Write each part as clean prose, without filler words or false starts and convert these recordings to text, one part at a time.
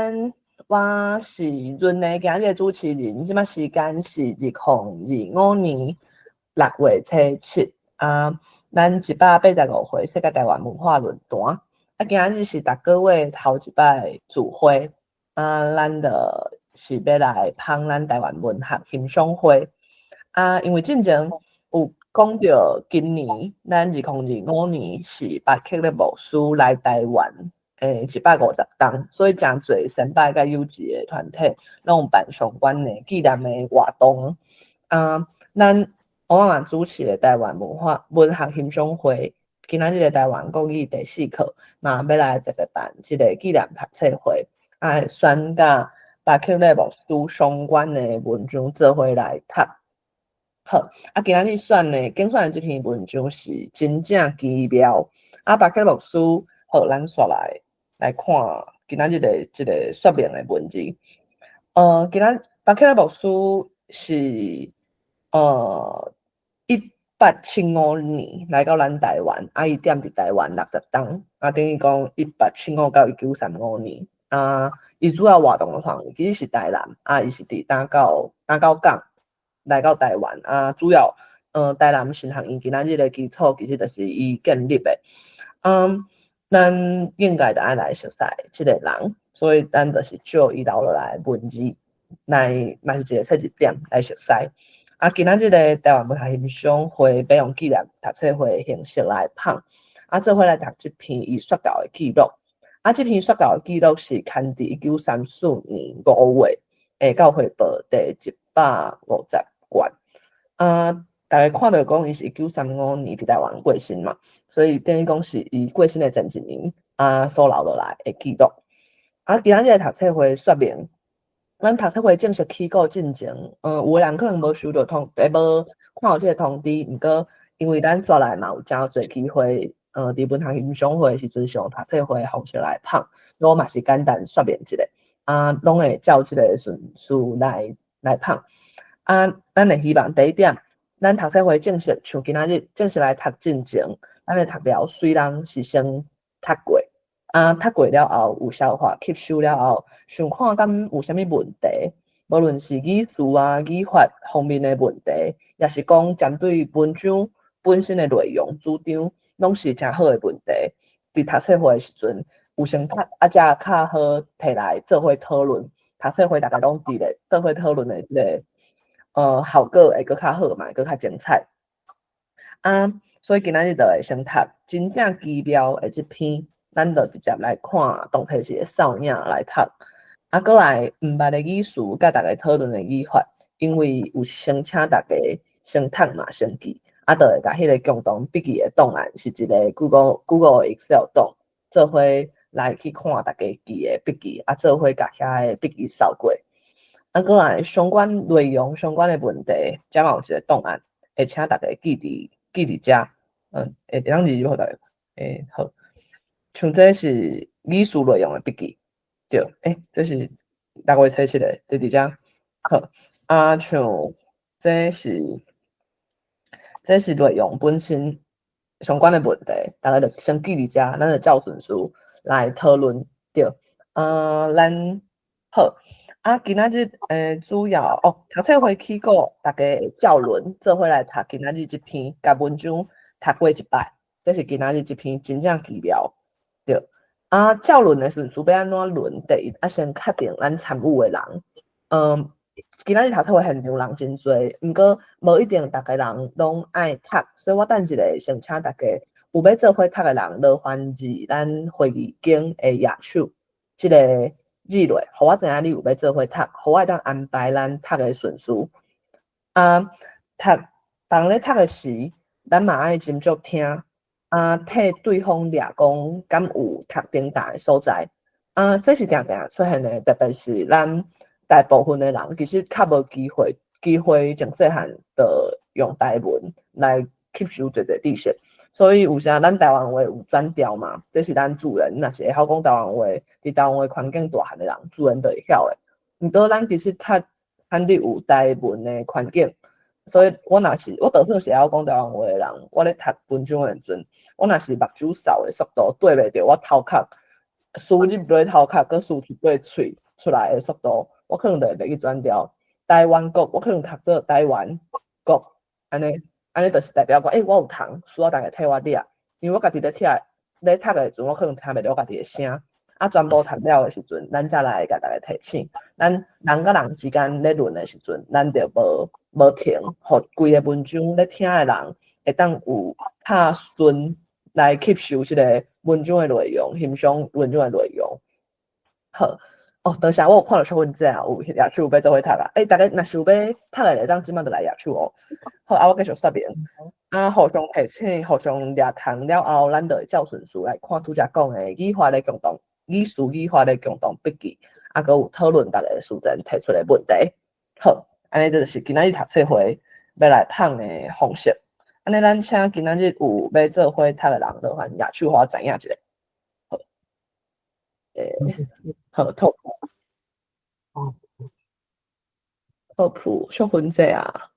咱我是潤的今日的主持人，這擺時間是2025年6月初7啊，咱185回世界台灣文化論壇啊，今日是逐個月頭一擺聚會啊，咱就是欲來捧咱台灣文學欣賞會啊，因為進前有講著今年咱2025年是巴克勒牧師來台灣的150冬，所以誠濟先輩佮有志的團體攏有辦相關的紀念的活動。啊，咱我媽主持的台灣文化文學欣賞會，今仔日的台灣國語第四課嘛，欲來特別辦這个紀念讀冊會，啊，選佮巴克勒牧師相關的文章做伙來讀。好，啊，今仔日選的揀選的這篇文章是真正奇妙。啊，巴克勒牧師，好，咱煞來來看今仔日的這个說明的文字。今仔巴克勒牧師是1875年來到咱台灣，啊，伊踮佇台灣60冬，啊，等於講1875到1935年。啊，伊主要活動的範圍其實是台南，啊，伊是佇打狗港來到台灣，啊，主要台南神學院今仔日的基礎其實就是伊建立的。嗯，咱應該著愛來熟似這个人，所以咱就是借伊留落來文字來，嘛是一个切入點來熟似。啊，今仔日的台灣文學欣賞會欲用紀念讀冊會的形式來捧，啊，做伙來讀這篇伊宣教的記錄。啊，這篇宣教的記錄是刊佇1934年5月的教會報第150卷。啊，逐家看著講伊是1935年佇台灣過身嘛，所以等於講是伊過身的前一年啊所留落來的記錄。啊，今仔日的讀冊會說明，咱讀冊會正式起鼓進前，有的人可能無收著通，無看著這个通知，毋過因為咱煞來嘛有誠濟機會，佇文學欣賞會的時陣是用讀冊會的方式來捧，我嘛是簡單說明一下，啊，攏會照這个順序來捧。啊，咱會希望第一點，咱讀冊會正式像今仔日正式來讀進前，咱的讀了雖然是先讀過，啊，讀過了後有消化吸收了後，想看敢有啥物問題，無論是語詞啊、語法方面的問題，抑是講針對文章本身的內容主張，攏是誠好的問題。佇讀冊會的時陣，有先讀，啊，才較好提來做伙討論。讀冊會逐家攏佇咧做伙討論的這个效果會閣較好嘛，閣較精彩。啊，所以今仔日就會先讀真正奇妙的這篇，咱就直接來看當提一个掃影來讀。啊，閣來毋捌的語詞，佮逐家討論的語法，因為有先請逐家先讀嘛，先記，啊，就會共彼个共同筆記的檔案是一个 Google Excel 檔，做伙來去看逐家記的筆記，啊，做伙共遐个筆記掃過。啊，閣來相關內容、相關的問題，遮嘛有一个檔案，會請逐家記佇遮，會當入予逐家，好，像這是語詞內容的筆記，對，這是6月初7的，佇遮，好，啊，像這是內容本身相關的問題，逐家就先記佇遮，咱就照順序來討論，對，啊，咱好。啊，今仔日主要哦，讀冊會起鼓，逐家會照輪做伙來讀今仔日這篇，共文章讀過一擺，這是今仔日這篇真正奇妙，對。啊，照輪的順序欲按怎輪？第一，啊，先確定咱參與的人，今仔日讀冊會現場人真濟，毋過無一定逐个人攏愛讀，所以我等一下先請逐家有欲做伙讀的人，勞煩佇咱會議間的舉手，這个字落，予我知影你有欲做伙讀，予我會當安排咱讀的順序。啊，讀，別人咧讀的時，咱嘛愛斟酌聽，啊，替對方掠講敢有讀頂呾的所在。啊，這是定定出現的，特別是咱大部分的人其實較無機會從細漢就用台文來吸收濟濟知識，所以有時咱台灣話有轉調嘛，這是咱自然，若是會曉講台灣話，佇台灣話環境大漢的人，自然就會曉的。毋過咱其實較罕佇有台文的環境，所以我若是我就算是會曉講台灣話的人，我咧讀文章的時陣，我若是目睭掃的速度對袂著我頭殼。輸入落頭殼，閣輸出過喙出來的速度，我可能就會袂去轉掉。台灣國，我可能讀做台灣國，按呢，按呢就是代表講，欸，我有糖，需要逐家替我掠，因為我家己咧聽咧讀的時陣，我可能聽袂著我家己的聲。啊，全部讀了的時陣，咱才來共逐家提醒。咱人佮人之間咧論的時陣，咱著無無停，予規个文章咧聽的人會當有較順來吸收這个文章的內容，欣賞文章的內容。好，哦，多謝，我有看著淑芬姐啊，有舉手欲做伙讀啊。欸，逐家若是有欲讀的，會當這擺就來舉手哦。好，啊，我繼續說明。啊，互相提醒，互相掠糖了後，咱就會照順序來看拄才講的語法的共同。語詞語法的共同筆記，啊，閣有討論逐家事前提出的問題。好，按呢就是今仔日讀冊會欲來放的方式。按呢，咱請今仔日有欲做伙讀的人，勞煩舉手予我知影一下。好，欸，好，top，top 淑芬姐啊。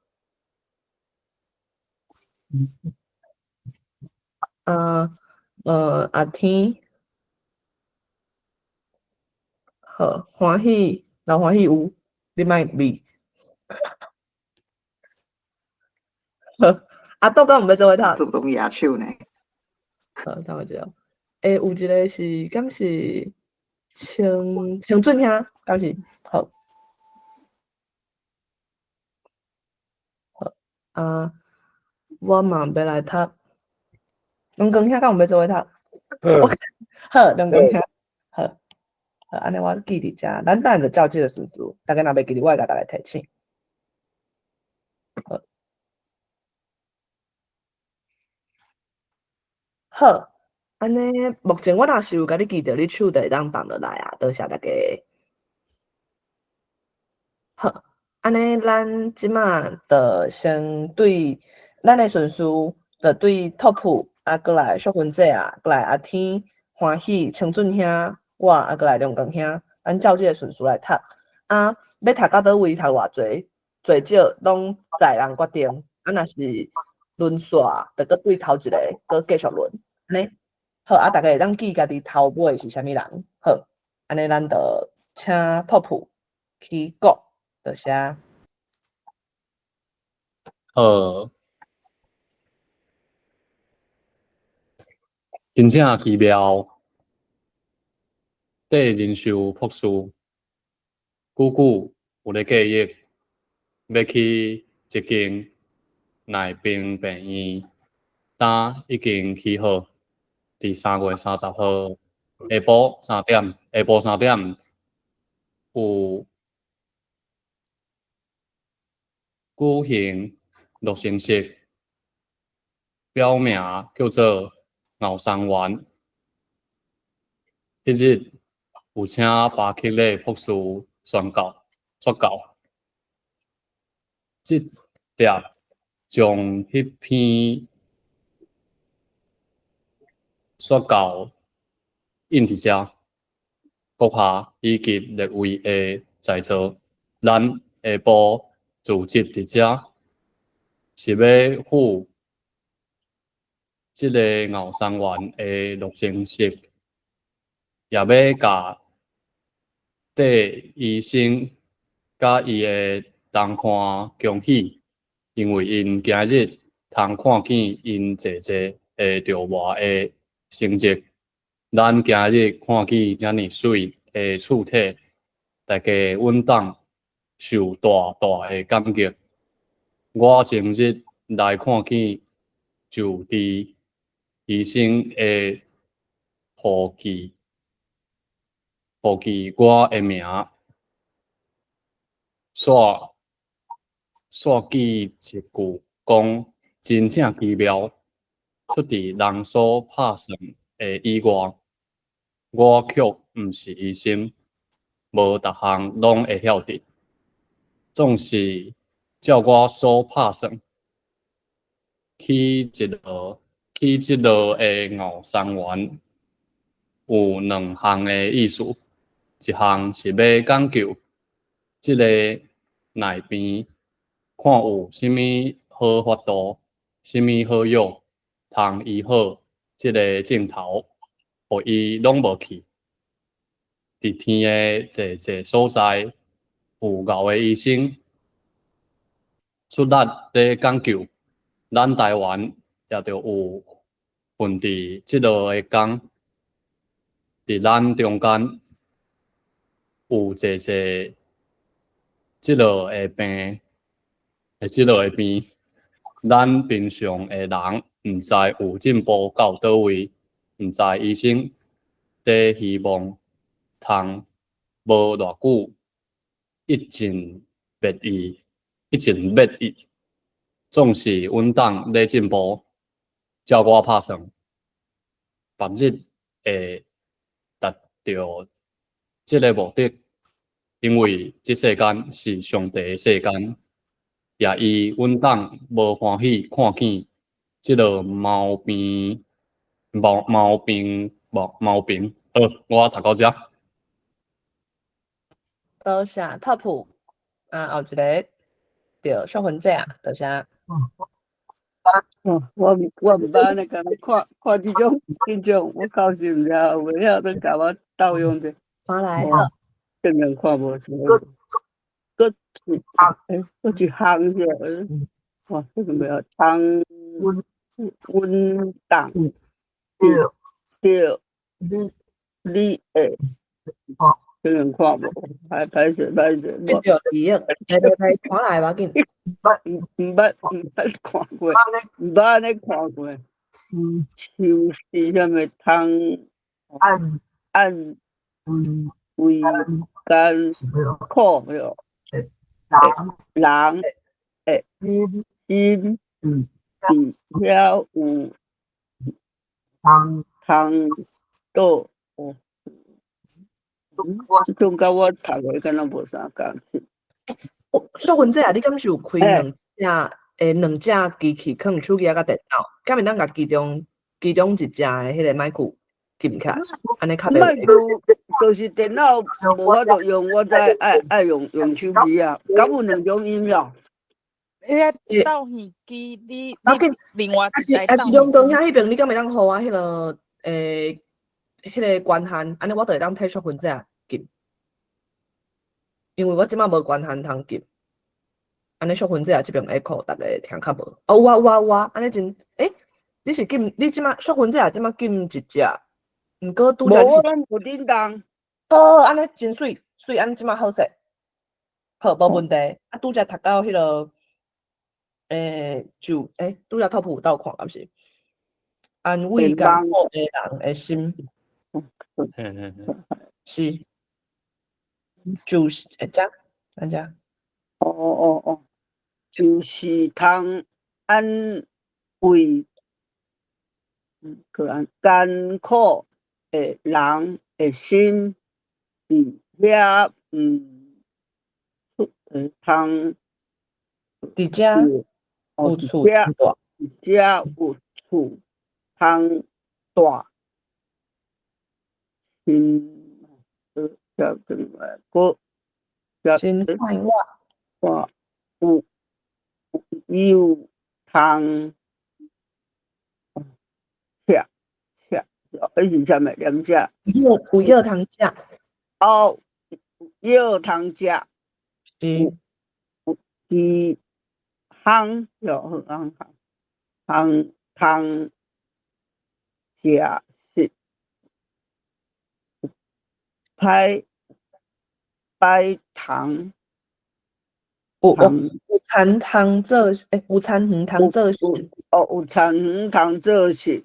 啊，阿天。好，歡喜，老歡喜有，你莫避。好，阿豆敢有欲做伙讀？主動舉手呢。好，等我一下。欸，有一个是，敢是清清俊兄，敢是？好。好，啊，我嘛欲來讀。龍光兄敢有欲做伙讀？好，龍光兄，好。好，按呢我記佇遮，咱等下就照這个順序，逐家若袂記得，我會共逐家提醒。好，好，按呢目前我若是有共你記著，你手就會當放落來啊，多謝逐家。好，按呢咱這馬就先對咱的順序，就對 top 啊，閣來淑芬姐啊，閣來阿天、歡喜、清俊兄。我啊，閣來龍光兄，咱照這个順序來讀。啊，欲讀到佗位，讀偌濟，濟少攏在人決定。啊，若是輪煞，就閣對頭一个，閣繼續輪。按呢，好，啊，逐家會當記家己頭尾是啥物人。好，按呢咱就請 top 去講，多謝。好，真正奇妙。缀仁秀博士，久久有咧計劃，欲起一間內病病院，今已經起好。佇3月30號下晡三點，下晡三點有舉行落成式，表名叫做後山園。彼日有請巴克禮博士宣教說教，直接將彼篇說教印佇遮，閣下以及列位的在座，咱下晡聚集佇遮，是欲赴這个後山園的落成式，也欲共戴醫生佮伊的同伴恭喜，因為𪜶今日通看見𪜶姐姐的著磨的成績。咱今日看見遮爾媠的厝體，大家穩當受大大的感激。我前日來看見就佇醫生的戶記，戶記我的名，煞煞記一句講真正奇妙，出佇人所拍算的以外，我卻毋是醫生，無逐項攏會曉得，總是照我所拍算，起一座起這座的後山園，有兩項的意思，一項是欲講究這个內邊看有啥物好法度，啥物好藥，通醫好這个症頭，予伊攏無去。佇天的濟濟所在，有𠢕的醫生出力咧講究，咱台灣也著有份佇這落的工，佇咱中間有濟濟這落的病，這落的病，咱平常的人毋知有進步到佗位，毋知醫生咧希望通無偌久一盡滅去，一盡滅去，總是阮黨咧進步。照我拍算，別日會達著這个目的，因為這世間是上帝的世間，也伊阮黨無歡喜看見這个毛病、毛毛病、毛毛病。好，我讀到遮。多謝 Top 啊，後一个著淑芬姐啊，多謝。哦，我毋捌按呢，敢若看看這種這種，我確實毋知，袂曉閣共我鬥用者。看來好，正常看無啥。閣一欸，閣一項是，哇，這個袂曉，通阮黨對對，你會，正常看無，歹歹勢歹勢。變著記憶，來來來，看來無要緊。毋捌看過，毋捌按呢看過。像是啥物通按為艱苦喲，人的心佇遐有通倒哦。這種佮我讀的敢若無啥仝。淑芬姐啊，你敢是有開兩隻兩隻機器，囥手機仔佮電腦，敢會當共其中一隻的彼个麥克撳起來，按呢較袂。麥克就是電腦無法度用，我才愛用手機啊。敢有兩種音樂？彼个投影機，你你另外一台。還是兩當遐彼邊，你敢會當予我彼个彼个權限，按呢我就會當替淑芬姐撳，因為我這擺無權限通撳。按呢淑芬姐這邊 echo，逐家聽較無。哦，有啊有啊有啊，按呢真，欸，你是撳你這擺淑芬姐這擺撳一隻，毋過拄才。無，我攏無振動。好，按呢真媠，媠，按呢這擺好勢，好，無問題。啊，拄才讀到彼个，就拄才 Top 有鬥看，敢是？安慰艱苦的人的心。嘿嘿嘿。是。就是會遮，按遮。哦哦哦，就是通安慰，閣按艱苦的人的心，佇遐通佇遮有厝佇遮有厝通蹛。叫什麼？閣真快活。我有有通食食，彼是啥物？念食？有藥通食。哦，有藥通食。是。有有通哟，好通通通食食，歹擺糖。有田通做，有田園通做食。哦，有田園通做食。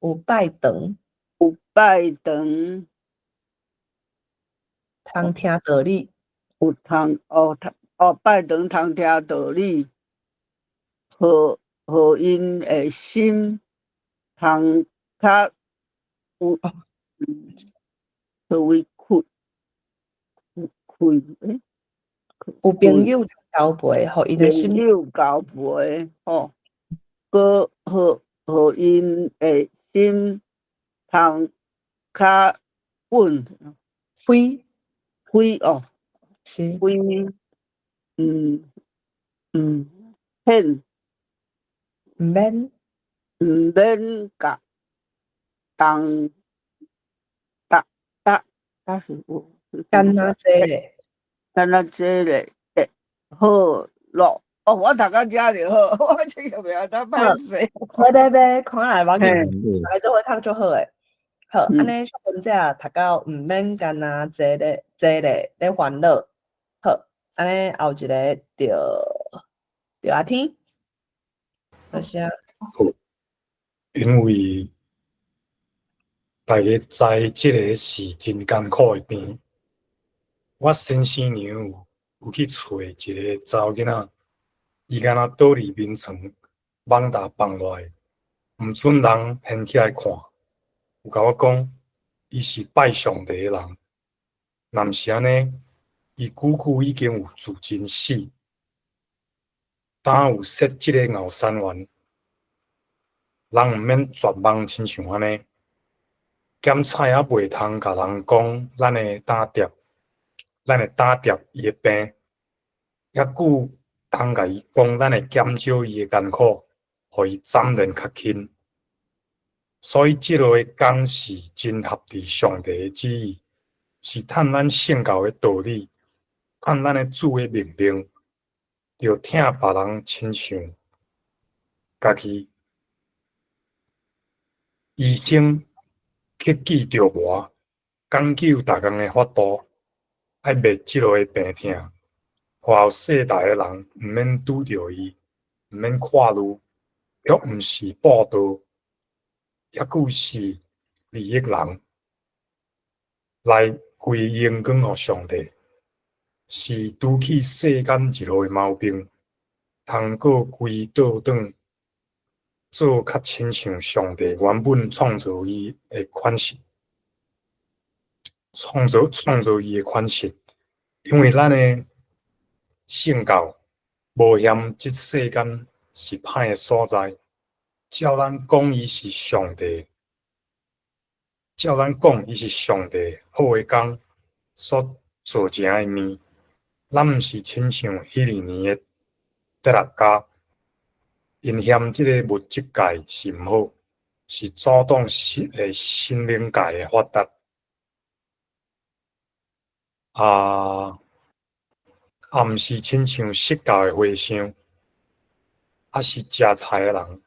有拜堂。有拜堂。通聽道理。有通哦，通哦，拜堂通聽道理，予予𪜶的心通較有，予為開開欸。有朋友交陪，予𪜶的心。朋友交陪吼，閣予予𪜶的心通較穩。飛飛哦，是。飛，免。毋免。毋免共重搭搭搭85。敢若這咧，敢若這咧，欸，好咯，哦，我讀到遮就好，我這個袂曉當歹勢。袂袂袂，看來無要緊，大家做伙讀就好誒。好，按呢淑芬姐讀到毋免干焦坐咧坐咧咧煩惱。好，按呢後一个著著阿天，多謝。好，因為大家知這个是真艱苦的病。我先生娘有去揣一个查某囡仔，伊敢若倒佇眠床，蠓罩放落來，毋准人掀起來看。有共我講，伊是拜上帝的人，若毋是按呢，伊久久已經有自盡死。當有設這个後山園，人毋免絕望，親像按呢。檢采也袂通共人講，咱會擔掂，咱會擔掂伊的病，猶閣通共伊講，咱會減少伊的艱苦，予伊斬練較輕。所以這落的工是真合佇上帝的旨意，是趁咱聖教的道理，趁咱的主的命令，著疼別人親像家己。醫生去記著磨，講究逐工的法度，愛滅這落的病痛，予後世代的人毋免拄著伊，毋免看慮，卻毋是布道，猶閣是利益人，來歸榮光予上帝，是除去世間一路的毛病，通閣歸倒轉，做較親像上帝原本創造伊的款式，創造伊的款式，因為咱的聖教無嫌這世間是歹的所在，照咱講伊是上帝，照咱講伊是上帝好的工所造成的物，咱毋是親像彼二年的哲學家，𪜶嫌這个物質界是毋好，是阻擋心靈界的發達。啊，也毋是親像釋教的和尚，抑是食菜的人，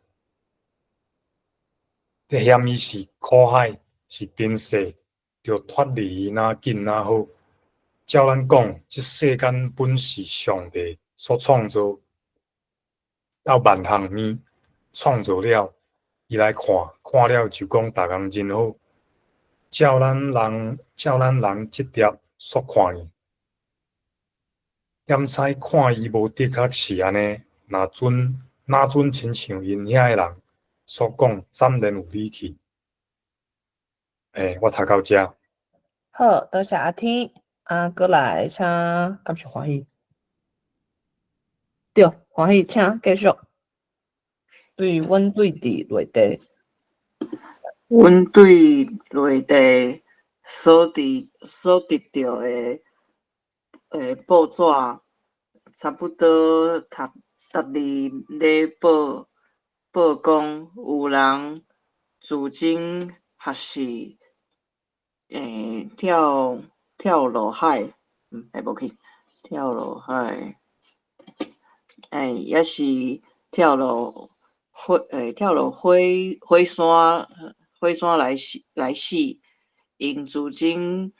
佇嫌伊是苦海，是塵世，著脫離伊若緊若好。照咱講，這世間本是上帝所創造，到萬項物創造了，伊來看，看了就講逐項真好。照咱人這碟所看見，檢采看伊無的確是按呢，若準親像𪜶遐的人所講，斬然有理去。欸，我讀到遮。好，多謝阿天。啊，閣來請，敢是歡喜？對，歡喜，請繼續。對，阮對佇內地。阮對內地所得著的報紙，差不多讀逐日咧報講有人自盡抑是跳落海，無去，跳落海，抑是跳落火山來死，𪜶自盡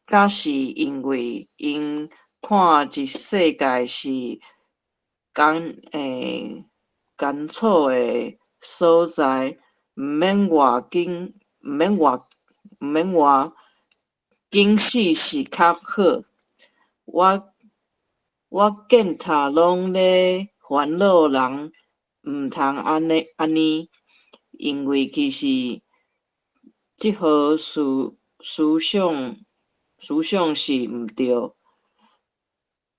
敢是因為𪜶看這世界是艱苦的所在，毋免偌緊死是較好。我見讀攏咧煩惱人毋通按呢，因為其實這號思想是毋對。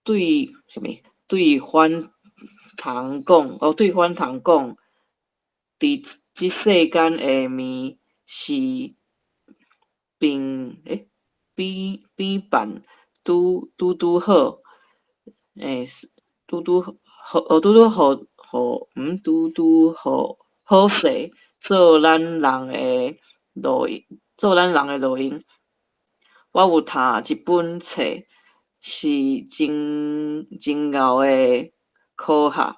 對啥物？對反通講，佇這世間的物是比辦拄拄好，拄拄好，拄拄好好勢做咱人的路做咱人的路用。我有讀一本冊，是真真𠢕的科學，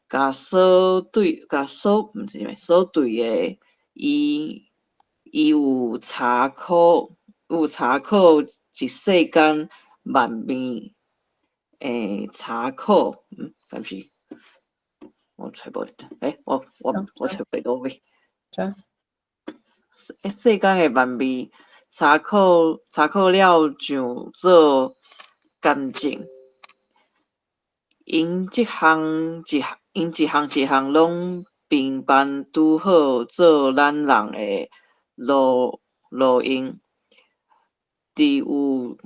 共所對共所毋是啥物所對的，伊伊有查考有查考一世間萬物，查考，敢是？我揣無，欸，我揣袂佗位。遮世間的萬物查考查考了，上做鑑證。𪜶這項一𪜶一項一項攏平凡拄好做咱人的路路用。佇有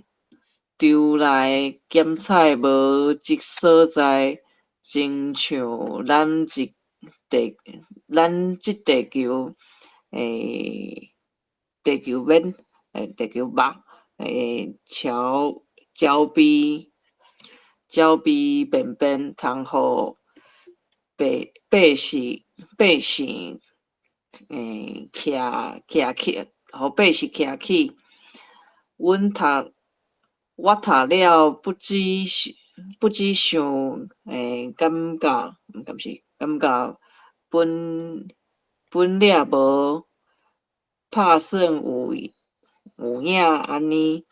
場內檢採無一所在，親像咱這地咱這地球，地球面，地球肉，巢鳥飛鳥飛便便通予百百姓百姓，徛徛起，予百姓徛起。阮讀我讀了不止不止想，感覺，敢是感覺本本掠無拍算有有影按呢，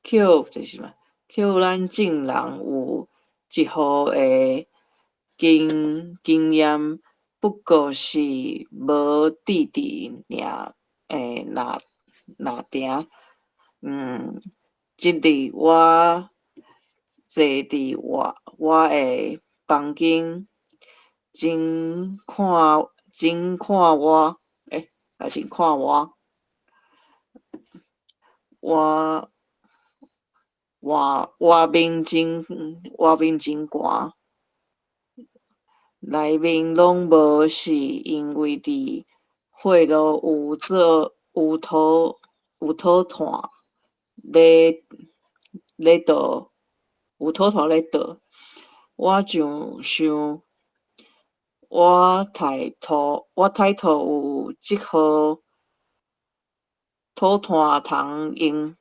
捡這是啥物？捡咱眾人有一號的經經驗，不過是無智智爾，若若定。這日我坐佇我我的房間，真看真看我，還是看我，我外外面真外面真寒，內面攏無是因為佇火爐有做有土有土炭咧咧倒，有土炭咧倒。我就想，我太太我太太有這號土炭通用，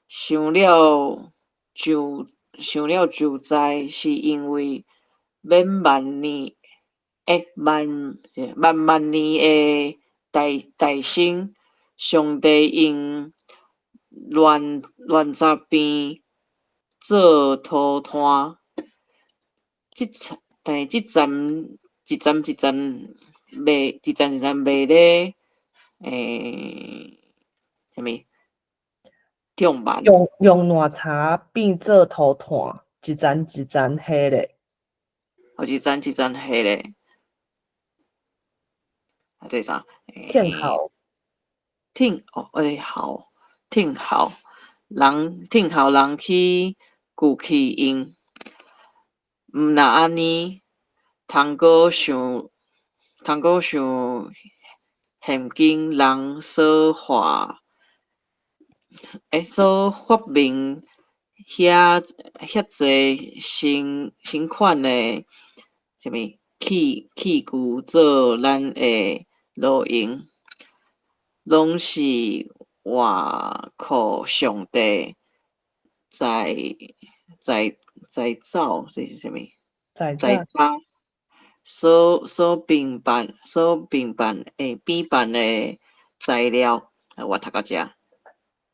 想了就想了就知，是因為免萬年，萬萬萬年的大大生，上帝用亂亂雜變做塗炭，這層這層一層一層賣，一層一層賣咧，啥物？中萬用用爛柴變做塗炭，一層一層下咧。哦，一層一層下咧。啊，這是啥？聽候。聽哦，候聽候人聽候人去舊去用。毋若按呢，通閣想通閣想現今人所發所發明遐遐濟新新款的啥物器器具做咱的路用，攏是倚靠上帝在在在造，這是啥物？在在造所所平辦所平辦編辦的材料，我讀到遮。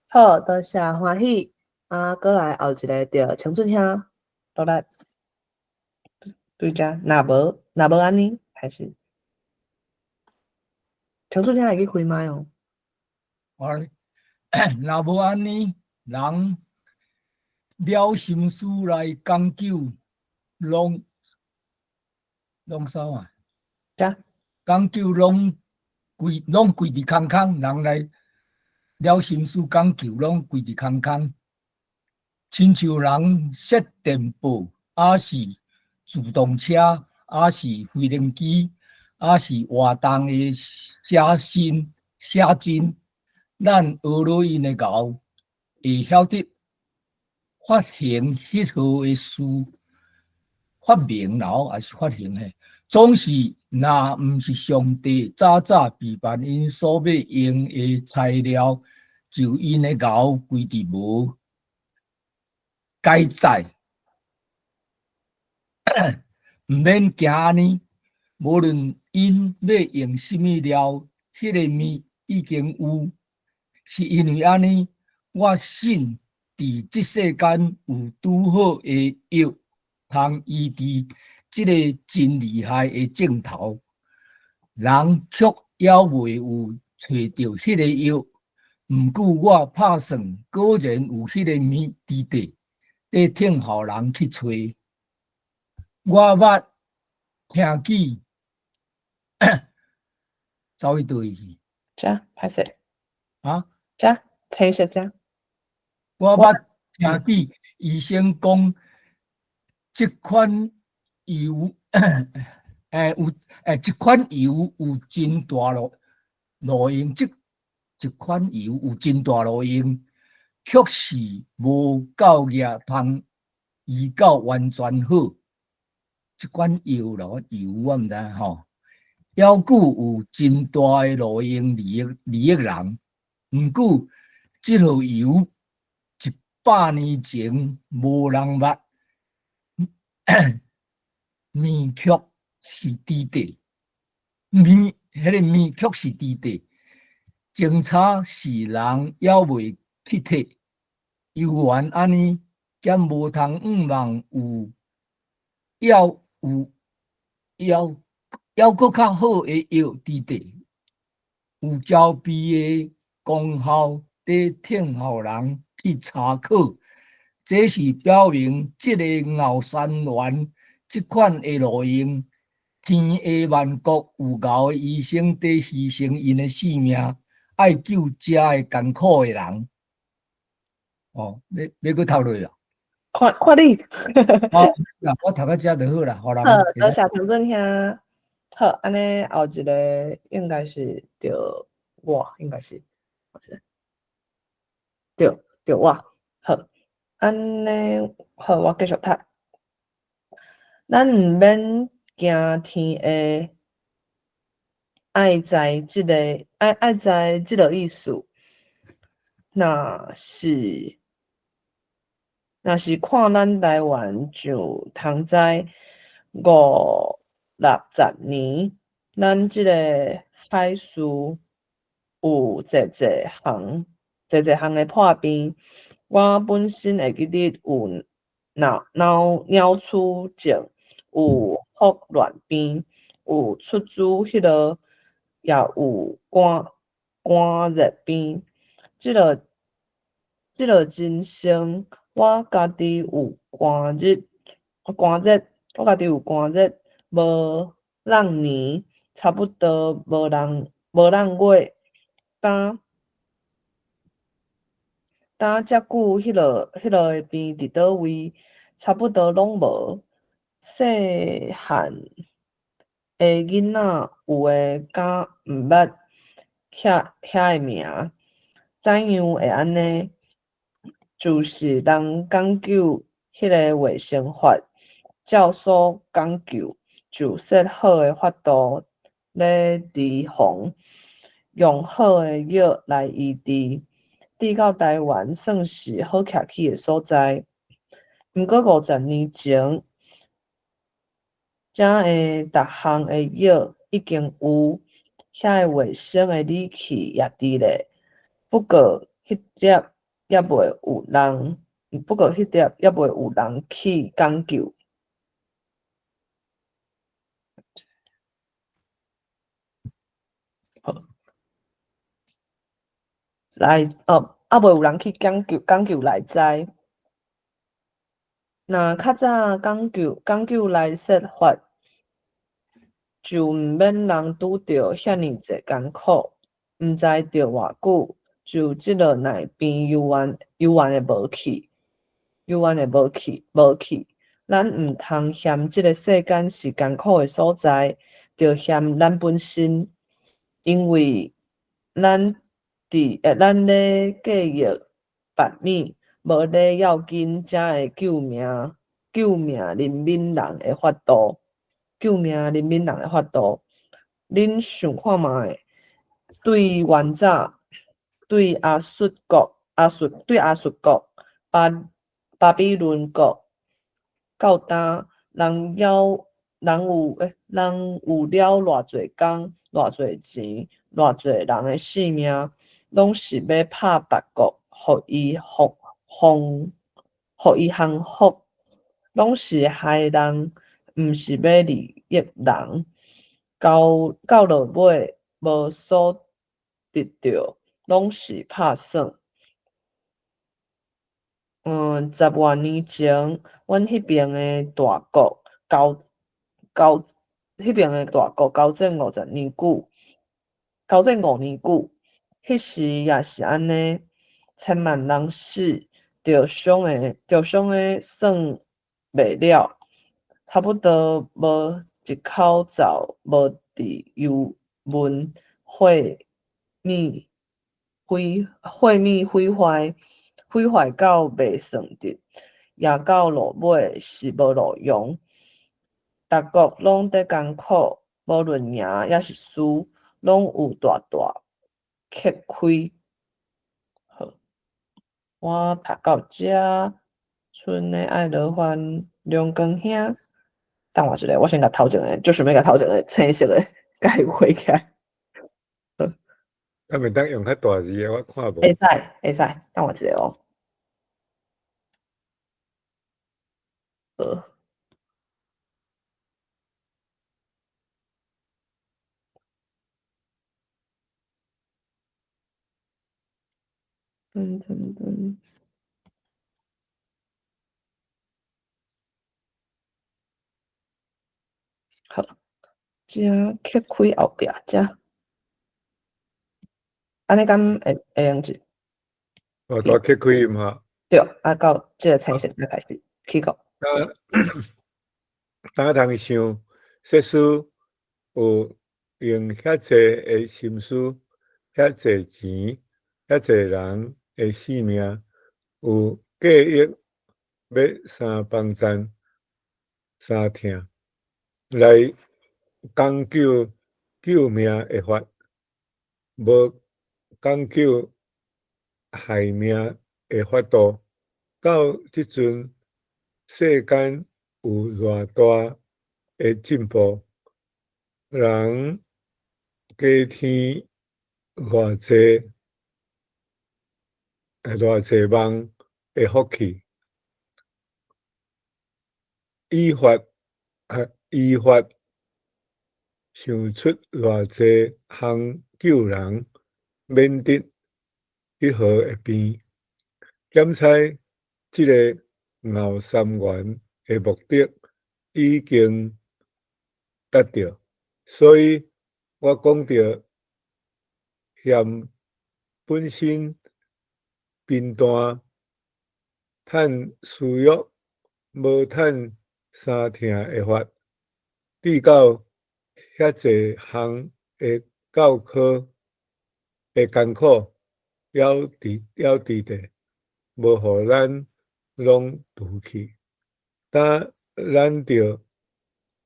好，多謝歡喜。啊，閣來後一个著青春兄，落來對遮，若無若無按呢，還是青春兄會去開麥哦。我若無按呢，人了心思來講究，攏攏啥啊？遮講究攏規攏規佇空空，人來了心思講究，攏規佇空空。親像人設電報，抑是自動車，抑是飛行機，抑是活動的寫信寫真，咱學落𪜶的𠢕，會曉得發行彼號的事，發明然後還是發行的，總是若毋是上帝早早備辦𪜶所欲用的材料，就𪜶的牛規直無改載，毋免驚按呢。無論𪜶欲用啥物料，彼个物已經有。是因為按呢，我信佇這世間有拄好的藥，通醫治這个真厲害的症頭。人卻猶未有揣著彼个藥。毋過我拍算，果然有彼个物佇底，佇等候人去揣。我捌聽見走去佗位去？遮歹勢。啊？遮青色遮。我捌聽見醫生講，這款藥，有這款藥有真大路用，這款藥有真大路用，卻是無夠額通醫到完全好。這款藥咯，藥我毋知吼，猶閣有真大的路用利益人。毋過，這號藥100年前無人捌，物卻是佇底，物彼个物卻是佇底，偵查是人猶未去提，猶原按呢，兼無通向望有猶有猶猶閣較好的藥佇底，有招備的功效佇等候人去查考，這是表明這個牛山丸這款的路用，天下萬國有𠢕的醫生佇犧牲𪜶的性命，愛救遮的艱苦的人。哦，欲閣讀落啊？看看你。哦，我讀到遮就好啦，予人。好，多謝唐振兄。好，按呢後一个應該是著我，應該是，對對我，好，按呢好，我繼續讀。咱毋免驚天下愛知這个愛知這个意思，若是看咱台灣上通知五六十年，咱這个海事有濟濟項濟濟項的破病。我本身會記得有腦鳥鼠症，有霍亂病，有出子彼落，也有肝熱病。這个人生，我家己有寒熱，寒熱，我家己有寒熱，無人年，差不多無人月，敢遮久彼落的病佇佗位，差不多攏無。細漢的囡仔有的敢毋捌遐的名，怎樣會按呢？就是人講究彼个衛生法，照所講究，就設好的法度咧預防，用好的藥來醫治，治到台灣算是好徛起的所在。毋過50年前，遮的逐項的藥已經有，遐的衛生的理氣也佇咧。不過彼粒猶未有人，不過彼粒猶未有人去講究。好，來哦，猶未有人去講究來知。若較早講究來設法，就毋免人拄著遐爾濟艱苦，毋知著偌久，就這落內病猶原會無去，猶原會無去無去。咱毋通嫌這个世間是艱苦的所在，著嫌咱本身，因為咱咧計劃辦物，無咧要緊，才會救命憐憫人的法度，救命憐憫人的法度。恁想看覓，對原早，對亞述國、亞述對亞述國、巴巴比倫國，到今人猶人有欸，人有了偌濟工、偌濟錢、偌濟人的性命，攏是欲拍別國，予伊服降，予伊降服，攏是害人，毋是欲利益人。到到落尾無所得著，攏是拍耍。十外年前，阮彼爿的大國交交，彼爿的大國交戰50年久，交戰5年久，彼時也是按呢，千萬人死，著傷的著傷的算袂了，差不多無一口灶無佇油溫火滅毀火滅毀壞，毀壞到袂算得，也到落尾是無路用。逐國攏佇艱苦，無論贏抑是輸，攏有大大吃虧。好，我讀到遮，賰的愛勞煩梁光兄。等我一下，我先共頭前的，就順便共頭前的青色的，共伊畫起來。敢會當用較大字的，我看無。會使，會使，等我一下哦。好。噔噔噔。好，遮切開後壁遮，按呢敢會會用者？哦，都切開毋哈？對，啊，到這个青色才開始起講。啊，當通想，設使有用遐濟的心思、遐濟錢、遐濟人的性命，有計劃欲三幫贊、三疼，來講究救命的法，無講究害命的法度。到這陣，世間有偌大的進步，人加添偌濟偌濟萬的福氣，依法依法想出偌濟項救人免得彼號的病，檢猜這个熬三元的目的已經達到，所以我講著嫌本身貧惰，趁私欲，無趁三疼的法，至到遐濟項的教科的艱苦，猶佇猶佇咧，無予咱攏除去。但咱著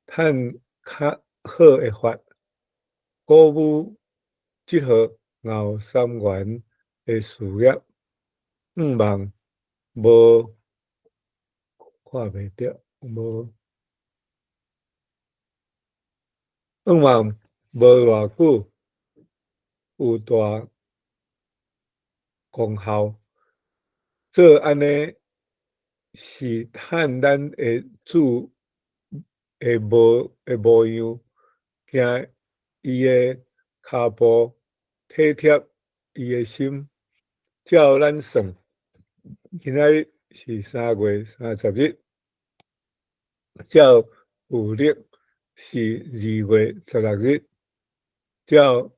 趁較好的法，鼓舞這號熬三元的事業，向望無看袂著，無向望無偌久有大功效。做按呢是趁咱的主的模的模樣，行伊的跤步，體貼伊的心。照咱算，今仔日是3月30日，照舊曆是2月16日，照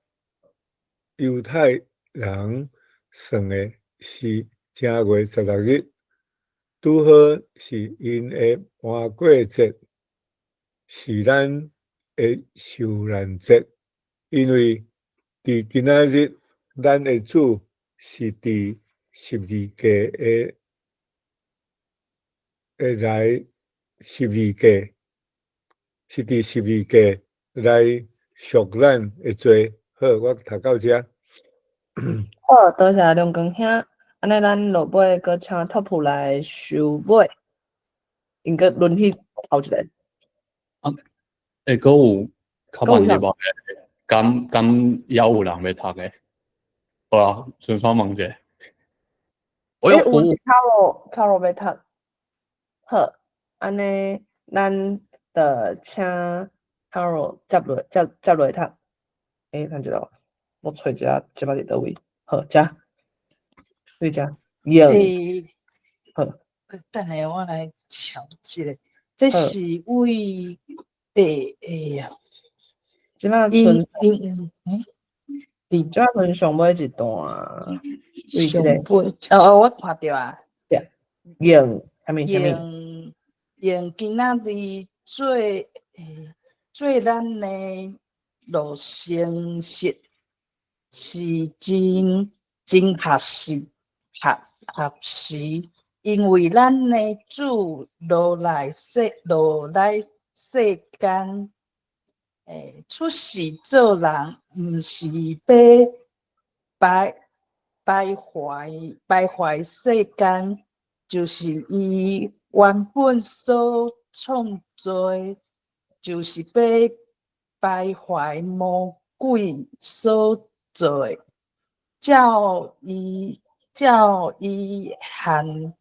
猶太人算的是正月十六日，拄好是𪜶的盤過節，是咱的受難節。因為佇今仔日，咱的主是佇十字架的的來十字架，是佇十字架來贖咱的罪。好，我讀到遮。好，多謝梁光兄。按呢，咱落尾閣請 Top 來收尾，𪜶閣輪去頭一个。啊，欸，閣有較慢入來的，敢猶有人欲讀的？好啊，順手問者。欸，有卡羅卡羅欲讀。好，按呢，咱就請卡羅接落接落讀。欸，等一下，我揣一下，這擺佇佗位？好，遮，對遮，用。欸，好。等下我來瞧一下，這是為第欸，這擺剩，欸，這擺剩上尾一段，對這个。尾，哦，我看著啊。對，用，啥物啥物？用用今仔日做欸做咱的路程式是真真合適合合時，因為咱的主落來世間，欸，出世做人，毋是欲敗壞世間，就是伊原本所創造的，就是欲敗壞魔鬼所做的，照伊限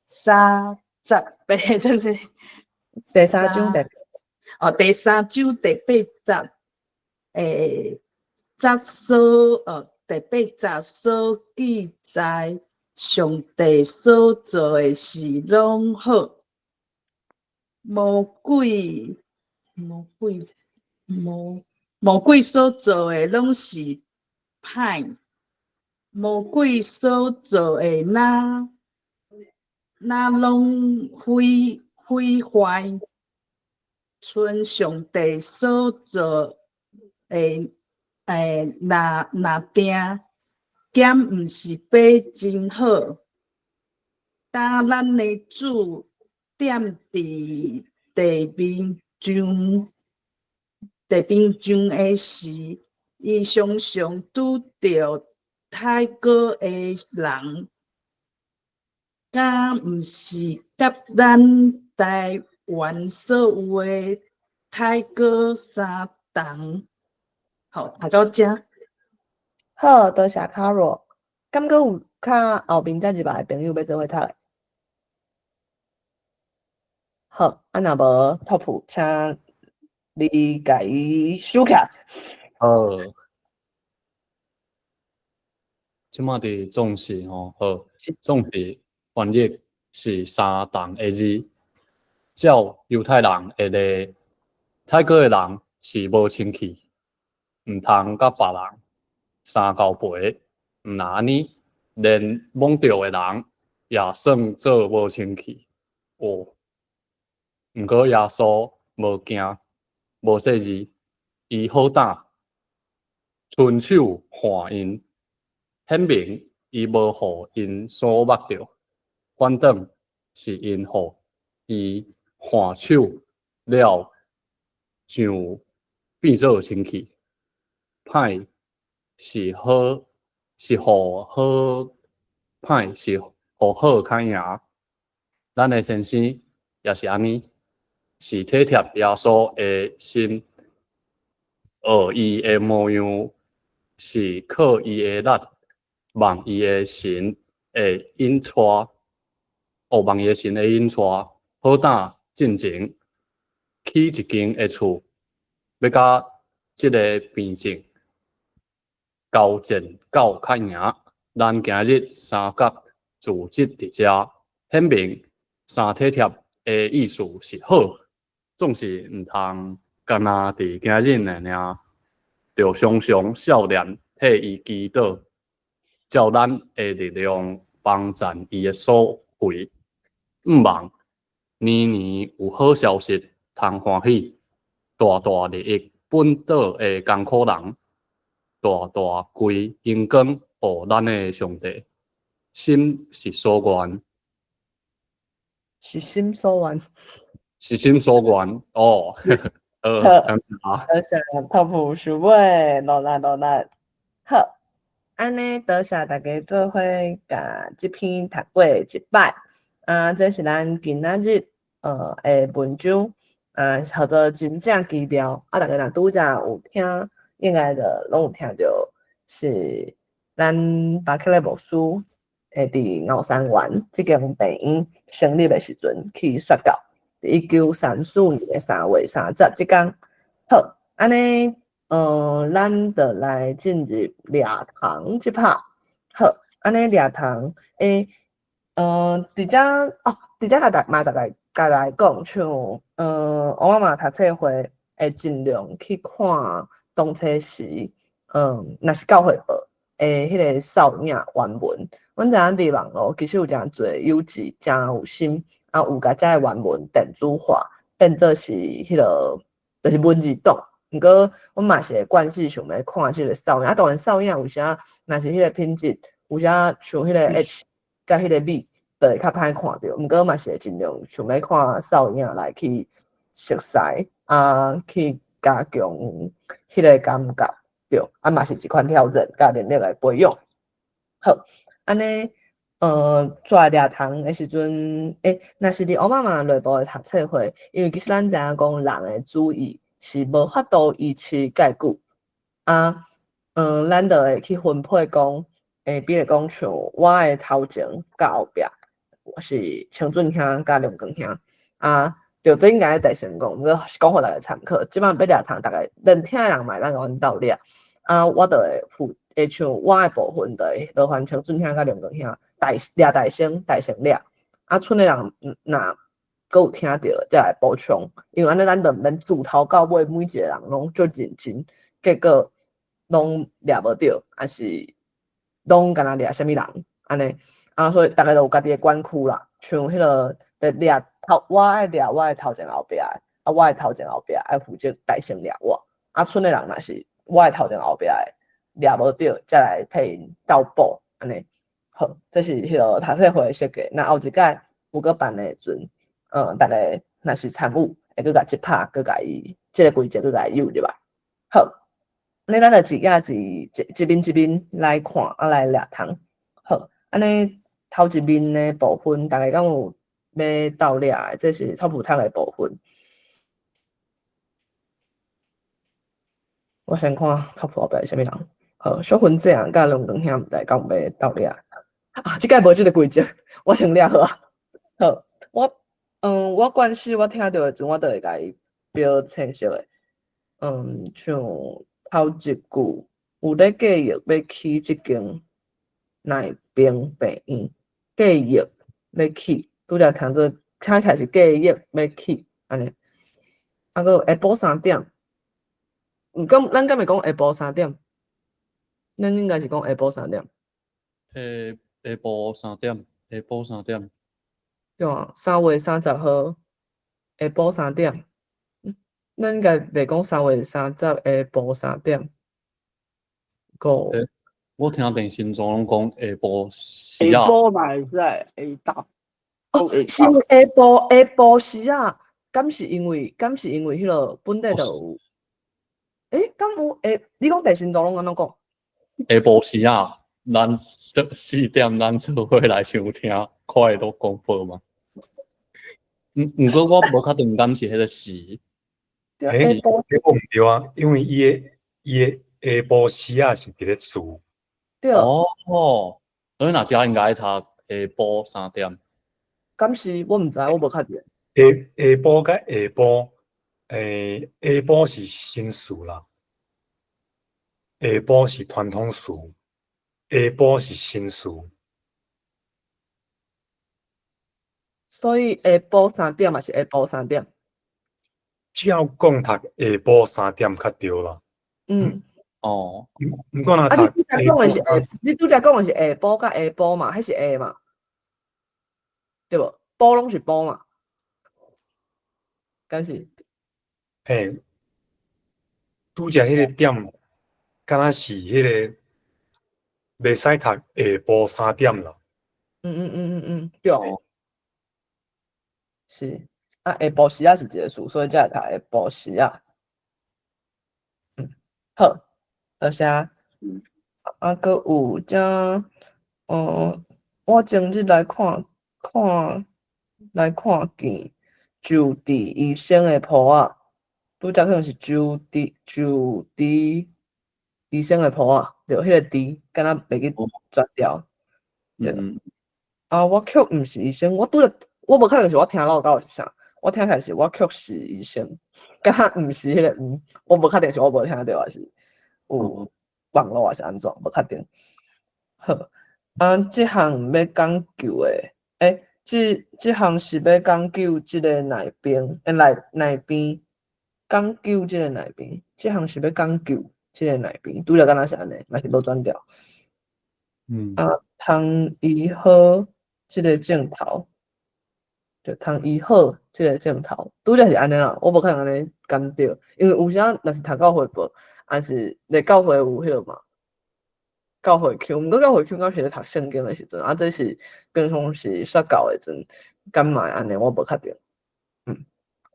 三十八，就是第三章第哦，第三章第八節，欸，節所哦，第八節所記載，上帝所做的是攏好，魔鬼所做的攏是歹，魔鬼所做的若攏毀壞，賰上帝所做的，欸，若定，敢毋是欲真好？當咱的主踮佇地面上的時，伊常常拄著太過的人，敢毋是佮咱台灣所有的太過相同？好，讀到遮。好，多謝卡羅。敢閣有較後面才入來的朋友欲做伙讀的？好，啊若無 Top，請你共伊收起來。好。這擺佇總是吼，好，總是翻譯是相同的字，照猶太人的例，太過的人是無清氣，毋通佮別人相交陪，毋若按呢，連摸著的人也算做無清氣。哦，毋過耶穌無驚，無細膩，伊好膽，伸手挽𪜶，顯明伊無予𪜶所目著，反轉是𪜶予伊挽手了，就變做清氣。歹是好，是予好，歹是予好較贏。咱的先生也是按呢，是體貼耶穌的心，學伊的模樣，是靠伊的力，望伊的神的引帶，哦，望伊的神的引帶，好膽進前起一間的厝，欲佮這个病症交戰到較贏。咱今日三角組織佇遮，顯明三體貼的意思是好，總是毋通干焦佇今日爾爾，著常常少年替伊祈禱，照咱的力量幫贊伊的所為。毋望年年有好消息通歡喜，大大利益本島的艱苦人，大大歸榮光予咱的上帝。心是所願，是心所願，是心所願哦。好，感謝啊。多謝托普收尾，努力努力。好，按呢多謝大家做伙共這篇讀過一擺。啊，這是咱今仔日的文章，啊，號做真正基調。啊，逐家若拄才有聽，應該就攏有聽著，是咱巴克禮牧師會佇牛山縣這間病院成立的時陣去宣告，1934年3月30這工。好，按呢，咱就來進入掠糖這拍。好，按呢掠糖，佇遮哦，佇遮共大嘛大概共來講，像我媽讀冊會會盡量去看當初時，若是教會報的彼个索引原文。阮知影佇網路其實有誠濟有志誠有心，啊有共遮个原文電子化，變做是彼个就是文字檔。毋過阮嘛是會慣勢想欲看這个索引，啊當然索引有時若是彼个品質，有時像彼个 H 佮彼个 B，就會較歹看著。毋過嘛是會盡量想欲看索引來去熟似，啊去加強彼个感覺，對，啊嘛是一款挑戰佮能力的培養。好，按呢，出來掠糖的時陣，若是佇烏瑪瑪內部的讀冊會，因為其實咱知影講人的注意是無法度維持蓋久，啊，咱就會去分配講，比如講像我的頭前佮後壁，我是清俊兄佮梁光兄，啊，著這應該大聲講，毋過是講予逐家參考。這擺欲掠糖，逐家連聽的人嘛會當共阮鬥掠，啊，我就會負，會像我的部分就會勞煩清俊兄佮梁光兄大掠大聲大聲掠，啊，賰的人若閣有聽著，才來補充，因為按呢咱就毋免自頭到尾每一個人攏足認真，結果攏掠無著，抑是攏敢若掠啥物人按呢，啊，所以逐家都有家己的管區啦，像彼个佇掠頭，我愛掠我的頭前後壁的，啊，我的頭前後壁愛負責大聲掠我，啊，賰的人若是我的頭前後壁的掠無著，才來替𪜶鬥補按呢。好，這是彼个讀冊會的設計。若後一擺有閣辦的時陣，逐家若是參與，會閣共這拍，閣共伊這个規則閣共伊誘入來。好，按呢咱就一頁一一面一面來看，啊來掠糖。好，按呢頭一面的部分，逐家敢有欲鬥掠的？這是臭普通的部分。我先看靠譜後壁是啥物人。好，小芬姐佮梁光兄毋知敢有欲鬥掠。啊，這擺無這个規則，我先掠好啊。好，我慣勢我聽著的時陣，我就會共伊標青色的。像頭一句有咧計劃欲起這間內爿病院，計劃欲起，拄才聽做聽起來是計劃欲起，按呢。啊，閣有下晡3點，敢咱敢會講下晡三點？咱應該是講下晡三點。下晡三點，下晡三點。對啊，3月30號下晡三點。咱應該袂講3月30下晡三點。個。我聽電視總攏講下晡時下晡嘛會使下晝。哦，是因為下晡下晡時啊，敢是因為彼个本地就有？敢有下？你講電視攏按怎講？下晡時啊，咱4點咱做伙來收聽，快樂廣播嘛。毋過我無確定敢是彼个時。這個毋對啊，因為伊的下晡時啊是一个詞。對。哦，所以若遮應該讀下晡三點。敢是我毋知，我無確定。下下晡佮下晡，下晡是新詞啦，下晡是傳統詞，下晡是新詞。所以下晡三點嘛是下晡三點。照講讀下晡三點較對啦。哦。毋過若啊，你拄才講的是下，你拄才講的是下晡佮下晡嘛，彼是下嘛？對無？晡攏是晡嘛？敢是？嘿，拄才彼个點，敢若是彼个袂使讀下晡三點啦。對。是。啊，下晡時仔是一个詞，所以才會讀下晡時仔。好，多謝。啊，閣有遮，我前日來看看來看見就佇醫生的鋪仔，拄則可能是就佇醫生的鋪仔，對，彼個佇敢若袂記轉掉。對。啊，我卻毋是醫生，我拄則我無確定是我聽漏還是啥，我聽起來是我卻是醫生，敢若毋是彼個毋，我無確定是我無聽著還是有網路還是按怎，無確定。好，啊，這項欲講究的，這項是欲講究這个內邊，內邊講究這个內邊，這項是欲講究這个內邊，拄則敢若是按呢，嘛是無轉掉。啊，通醫好這个症頭，對，通醫好這个症頭，拄則是按呢啦，我無可能按呢講著，因為有時若是讀教會報，還是咧教會有彼个嘛，教會腔，毋過教會腔敢是咧讀聖經的時陣，啊，這是平常時說教的時陣，敢嘛會按呢，我無確定。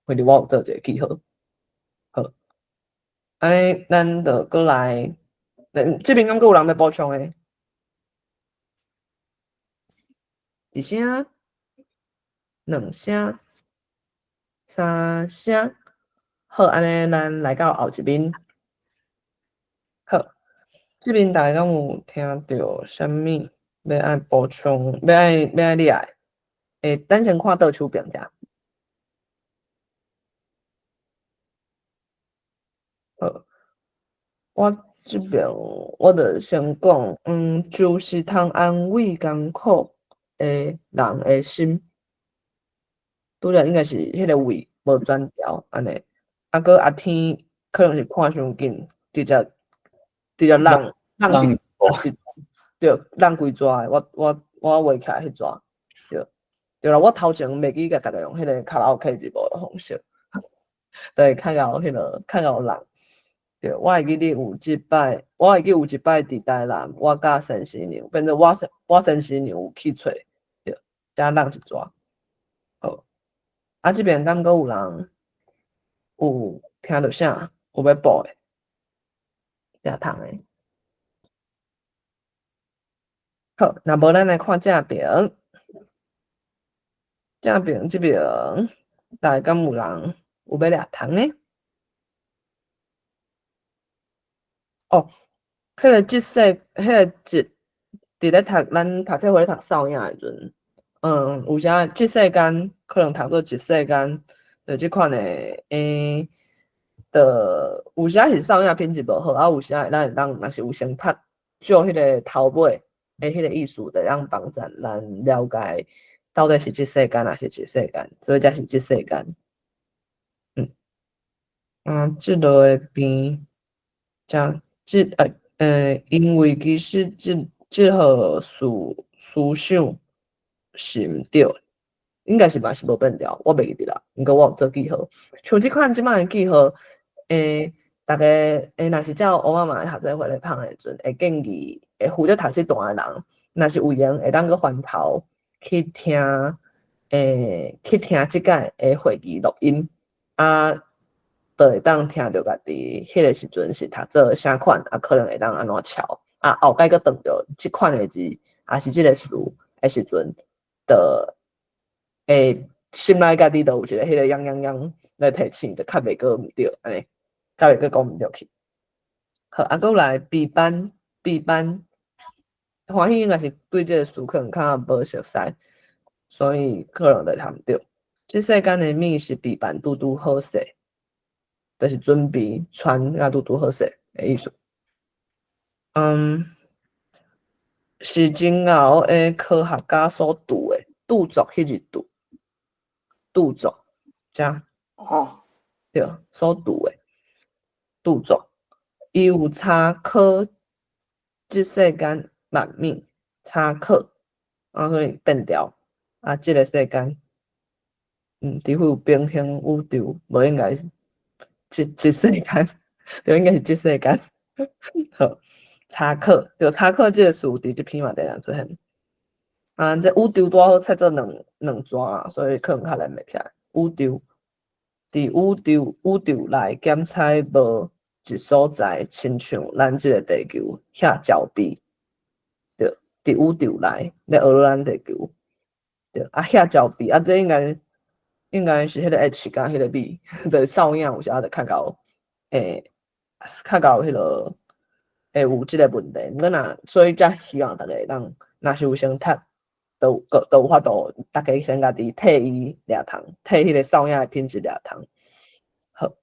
反正我有做一个記號。好，按呢，咱就閣來，這邊敢閣有人欲補充的？一聲、兩聲、三聲，好，按呢，咱來到後一面。好，這邊大家敢有聽著啥物欲愛補充，欲愛掠的？咱先看倒手邊遮。好，我這邊我就先講，就是通安慰艱苦的人的心，拄則應該是彼个位無轉調按呢，啊，閣阿天可能是看傷緊，直接挵挵一一對，挵規逝的，我畫起來彼逝，對，對啦，我頭前袂記共逐家用彼个卡拉 OK 字幕的方式，對，較𠢕彼个較𠢕挵，對，我會記得有一擺，我會記有一擺佇台南，我佮先生娘，變做我先生娘有去揣，對，才挵一逝。好，啊，這邊敢閣有人有聽著啥？有欲補的？掠通的。好，若無咱來看正爿，正爿這邊，大家敢有人有欲掠通的？哦，彼个這世，彼个這，佇咧讀咱讀冊會咧讀少影的時陣，有時這世間可能讀做一世間，就這款的，就有時是少影品質無好，啊，有時咱會當若是有先讀，照彼个頭尾的彼个意思，就會當幫助咱了解到底是這世間還是一世間，所以才是這世間。這落的邊，這這因為其實這號思想是毋對的，應該是嘛是無變調，我袂記得啦。毋過我有做記號，像這款這擺的記號，逐家若是照奧巴馬的學者會咧捧的時陣，會建議會負責讀這段的人，若是有閒會當閣翻頭去聽，去聽這擺的會議錄音，啊，就會當聽著家己彼個時陣是讀做啥款，啊，可能會當按怎抄，啊，後擺閣轉著這款的字，抑是這个詞的時陣，就會心內家己就有一个彼个癢癢癢來提醒，就較袂閣毋對，按呢，較袂閣講毋對去。好，啊，閣來 B 班，B 班，歡喜應該是對這个詞可能較無熟似，所以可能會讀毋對。這世間的物是備辦拄拄好勢，就是準備穿甲拄拄好勢的意思。是真𠢕的科學家所著的，著作彼日著，著作，遮。對，所著的著作，伊有查考這世間萬物，查考，啊，所以變調，啊，這个世間，除非有平行宇宙，無應該是這世間，對，應該是這世間。好，查考，對，查考這个詞佇這篇嘛定定出現。啊，這宇宙拄好切做兩逝啦，所以可能較連袂起來。宇宙，佇宇宙內檢採無一所在，親像咱這個地球遐焦比，對，佇宇宙內咧學咱地球，對，啊遐焦比，啊這應該是彼個 H 佮彼個 B，就是掃影有時仔就較𠢕，較𠢕彼個會有這個問題。毋過若所以才希望逐家會當，若是有先讀，都有法度，逐家先家己替伊掠通，替彼個掃影的品質掠通。好，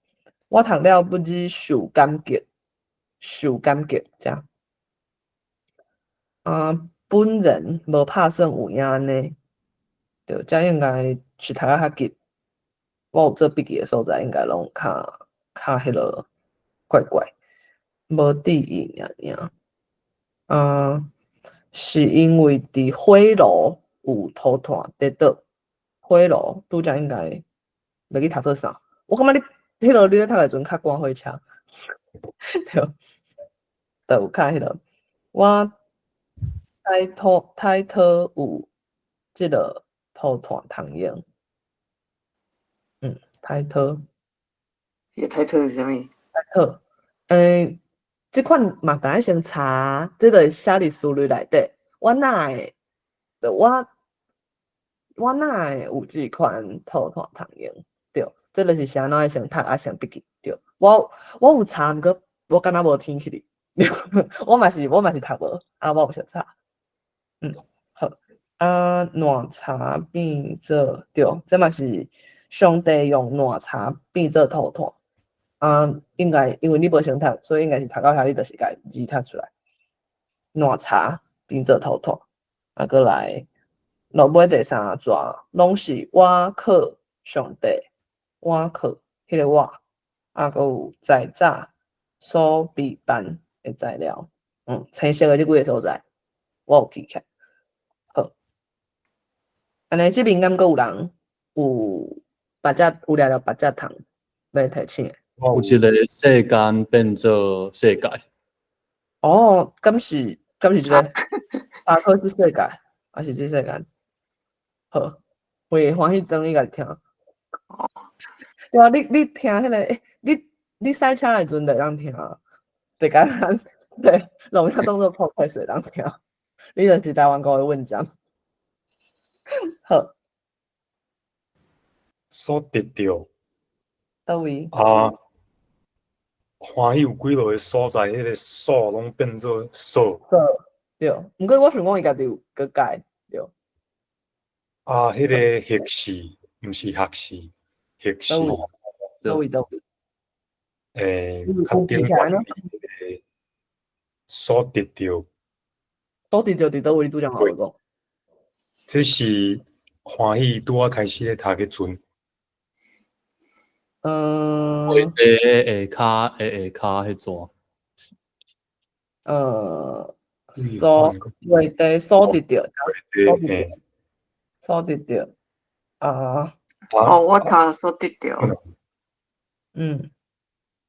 我讀了不止受感激，受感激遮。啊，本人無拍算有影按呢，對，這應該是讀甲較急。我有做筆記的所在，應該攏較較彼落怪怪，無注意爾爾。啊，是因為佇火爐有塗炭跌倒，火爐拄才應該袂記讀做啥。我感覺你彼落你咧讀的時陣較趕火車，對，就有較彼落。我太土有這个塗炭通用，太土。彼個太土是啥物？太土，這款嘛，當愛先查，這个寫佇書類內底。我哪會？我哪會有這款塗炭通用？對，這就是啥物愛先讀啊，先筆記。對，我有查，毋過我敢若無聽起哩。我嘛是讀無，啊，我有先查。好。啊，爛柴變做對，這嘛是上帝用爛柴變做塗炭。啊，應該因為你無先讀，所以應該是讀到遐，你就是共字讀出來。爛柴變做塗炭，啊，閣來落尾第三逝攏是倚靠上帝，倚靠彼个我，啊，閣有在早所備辦的材料，青色的這幾个所在，我有記起來。好，按呢這邊敢閣有人有別隻有掠著別隻通欲提醒的？有一个世間變做世界。哦，敢是這个？阿科是世界，還是這世間？好，會歡喜轉去共聽。對啊，你聽彼个，你駛車的時陣就會當聽，就簡單，對，攏會當做 podcast 會當聽。你就是台灣語的文章。好。所得著。佗位？啊，歡喜有幾落个所在，彼个所攏變做所。所，對。毋過我想講伊家己有閣改，對。啊，彼个學士，毋是學士，學士。佗位佗位？較頂懸個所得著。所得著佇佗位？你拄才嘛有講。這是歡喜拄仔開始咧讀彼陣。下骹彼逝。所話題所得著，所得著，所得著，啊。哦，我讀所得著。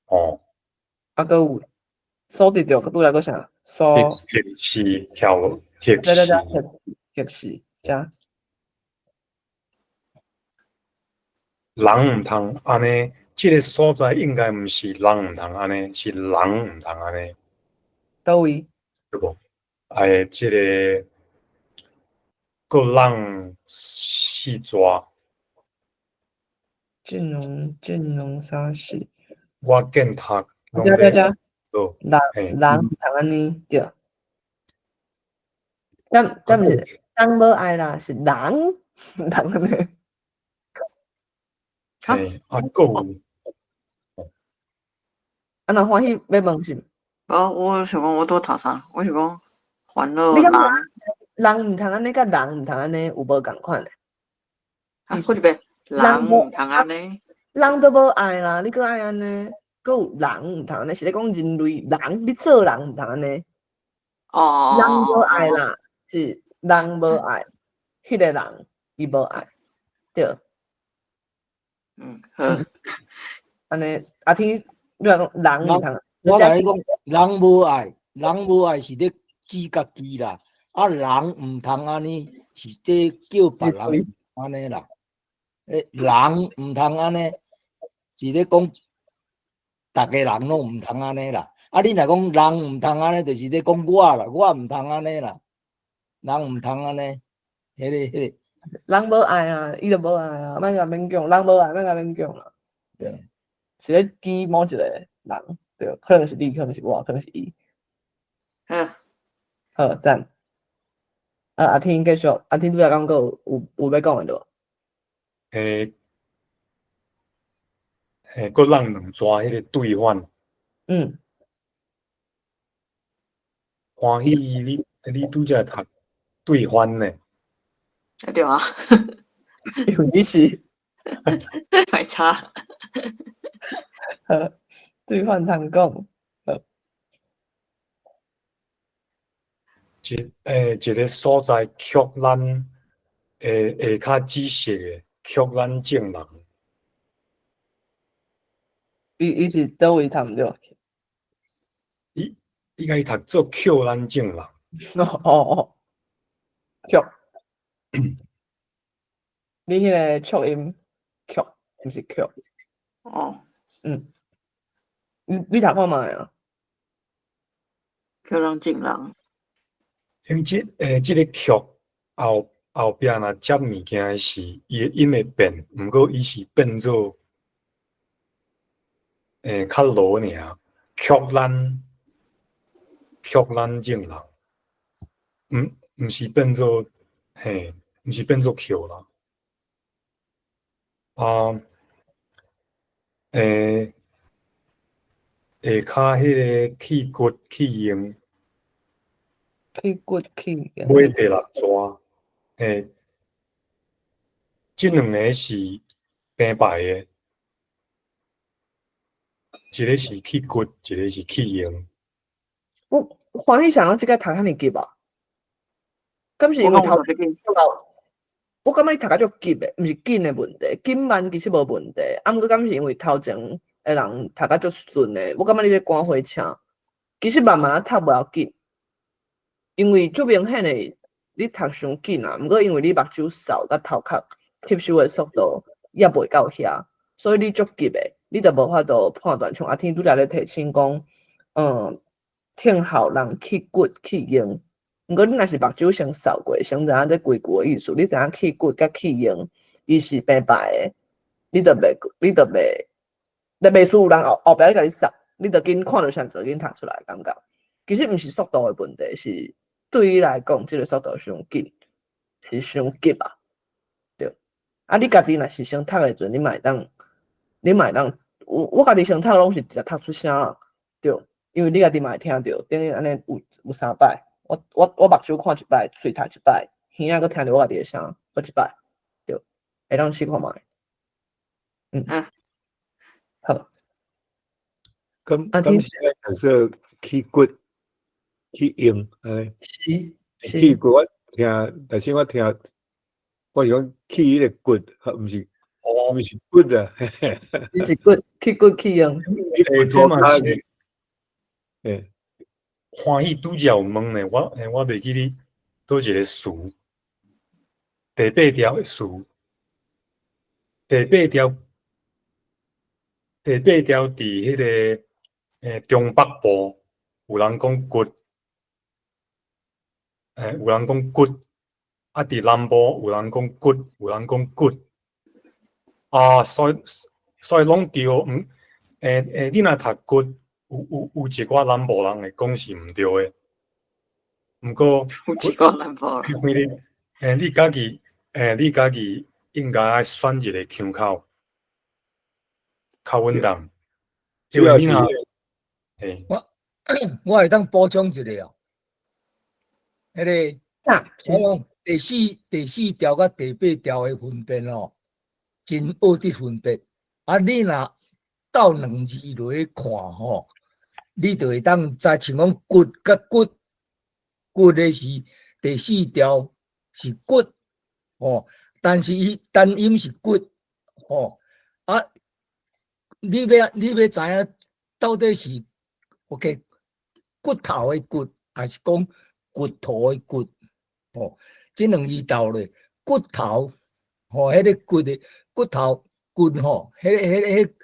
啊，閣有所得著，閣拄來閣啥？所。學士跳學對對對，學士，遮。人毋通按呢，這个所在應該毋是人毋通按呢，是人毋通按呢。佗位？對無？哎，這个閣人四逝。這兩這兩三四。我見讀對對對，人人毋通按呢，對。敢毋是人無愛啦，是人毋通按呢。嘿，啊，閣有。啊，若歡喜欲問是？無，我想講我拄讀啥？我想講煩惱人。人毋通按呢，佮人毋通按呢，有無仝款的？啊，閣一遍，人毋通按呢。人都無愛啦，你閣愛按呢？閣有人毋通按呢，是咧講人類人，你做人毋通按呢。哦。人無愛啦，是人無愛，彼个人伊無愛，對。好。按呢，阿天，你若講人毋通，我共你講，人無愛，人無愛是咧指家己啦，啊，人毋通按呢，是這叫別人按呢啦。人毋通按呢，是咧講逐个人攏毋通按呢啦。啊，你若講人毋通按呢，就是咧講我啦，我毋通按呢啦，人毋通按呢，彼個。人無愛啊，伊就無愛啊，莫共勉強，人無愛，莫共勉強啦。對，是咧指某一個人，對，可能是你，可能是我，可能是伊。好，好，讚。啊，阿天繼續，阿天拄才講過有欲講的對無？欸，閣讓兩逝彼个對反。歡喜你拄才讀對反呢？啊對啊。因為你是歹差。好，對反通講。好。一個所在曲咱會較仔細的曲咱眾人。伊是佗位讀毋對？伊共伊讀做曲咱眾人。哦哦哦，曲。你彼个促音曲，毋是曲。哦。嗯。你讀看覓啊？曲咱眾人。因為這个曲後壁若接物件的時，伊的音會變，毋過伊是變做較落爾，曲咱眾人，毋是變做嘿，毋是變做曲啦。啊，下跤彼个氣骨氣用，氣骨氣用，尾第六逝，這兩个是平排的，一个是氣骨，一个是氣用。我歡喜想講這个讀遐爾急啊？敢是因為頭我感覺你讀甲足急的，毋是緊的問題，緊慢其實無問題。啊，毋過敢是因為頭前的人讀甲足順的，我感覺你咧趕火車。其實慢慢讀無要緊，因為足明顯的你讀傷緊啊。毋過因為你目睭掃佮頭殼吸收的速度猶袂到遐，所以你足急的，你就無法度判斷。像阿天拄才咧提醒講，聽候人氣骨氣用。毋過你若是目睭先掃過，先知影這規句的意思，你知影氣骨佮氣用，伊是平排的，你就袂，你袂輸有人後壁咧共你掃，你就緊看著啥就緊讀出來，感覺。其實毋是速度的問題，是對你來講，這个速度傷緊，是傷急啊。對。啊，你家己若是先讀的時陣，你嘛會當，我家己先讀攏是直接讀出聲啊，對，因為你家己嘛會聽著，等於按呢有三擺。我目睭看一擺，喙讀一擺，耳仔閣聽著我家己的聲，閣一擺，對，會當試看覓。嗯。啊。好。敢是愛說氣骨氣用按呢？是。氣骨我聽，但是我聽，我是講氣彼個骨，毋是骨啊。你是骨，氣骨氣用。欸，這嘛是。欸。歡喜拄才有問呢，我袂記得佗一个詞，第八條的詞，第八條，第八條佇彼个中北部有人講骨，有人講骨，啊，佇南部有人講骨，有人講骨，啊，所以攏對，毋，你若讀骨，有一寡南部人會講是毋對的，毋過有一寡南部人，因為你家己應該愛選一個腔口，較穩當。因為你若，我會當補充一下哦，彼个，我講第四條佮第八條的分別哦，真學得分別。啊，你若鬥兩字落去看吼，你就會當知，像講骨佮骨，骨的是第四條是骨，吼，但是伊單音是骨，吼，啊，你欲知影到底是 OK 骨頭的骨，還是講骨頭的骨，吼，這兩字鬥咧，骨頭，吼，彼个骨的骨頭骨吼，彼个，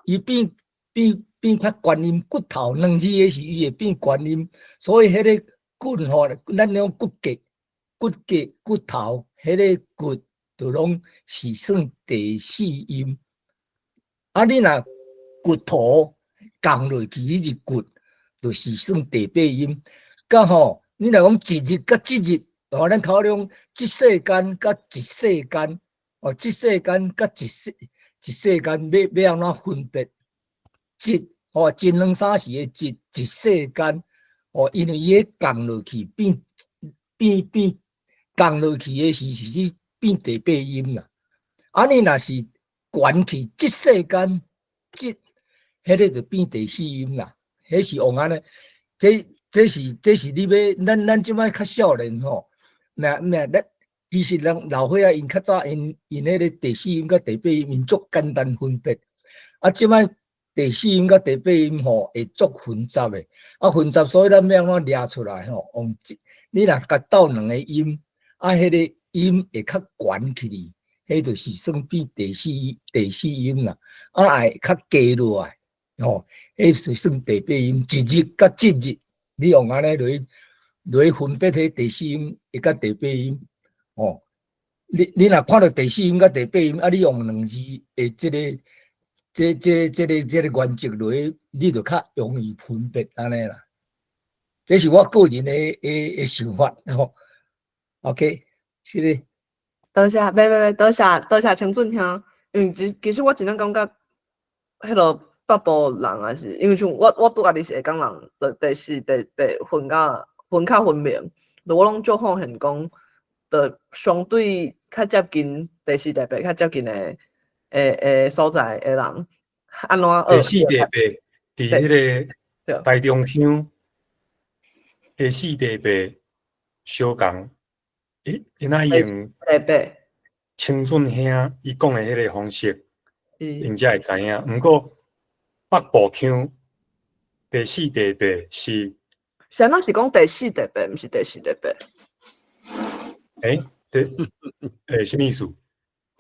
伊變。變較懸音，骨頭兩字的是伊會變懸音，所以彼个骨吼，咱講骨骼、骨骼、骨頭，彼个骨就攏是算第四音。啊，你若骨頭降落去，彼是骨，就是算第八音。佮吼，你若講一日佮這日，吼，咱頭講這世間佮一世間，哦，這世間佮一世間，欲按怎分別？這吼，一兩三時的這一世間，哦，因為伊彼降落去變降落去的時是變第八音啦。啊，你若是懸去這世間，這彼个就變第四音啦。彼是用按呢，這是你欲咱這擺較少年吼，若若咱其實人老歲仔𪜶較早𪜶彼个第四音佮第八音，𪜶足簡單分別。啊，這擺第四音佮第八音吼會足混雜的，啊混雜，所以咱欲按怎掠出來吼？用這你若共鬥兩个音，啊，彼个音會較懸起去，彼就是算變第四音啦。啊，會較低落來，吼，彼是算第八音。一日佮這日，你用按呢來分別彼第四音會佮第八音，吼。你若看著第四音佮第八音，啊，你用兩字的這个。這個原則落，你就較容易分別按呢啦。這是我個人的想法吼。OK，是的。多謝，袂袂袂，多謝多謝清俊兄。因為其實我真正感覺，彼个北部人也是，因為像我拄家己是下港人，就第四、第八分甲分較分明，就我攏足發現講，就相對較接近第四、第八較接近的。的所在的人，按怎第四、第八，佇彼个台中腔，第四、第八相仝，𪜶愛用第八清俊兄伊講的彼個方式，𪜶才會知影。毋過北部腔第四、第八是，啥物是講第四、第八，毋是第四、第八？欸，啥物意思？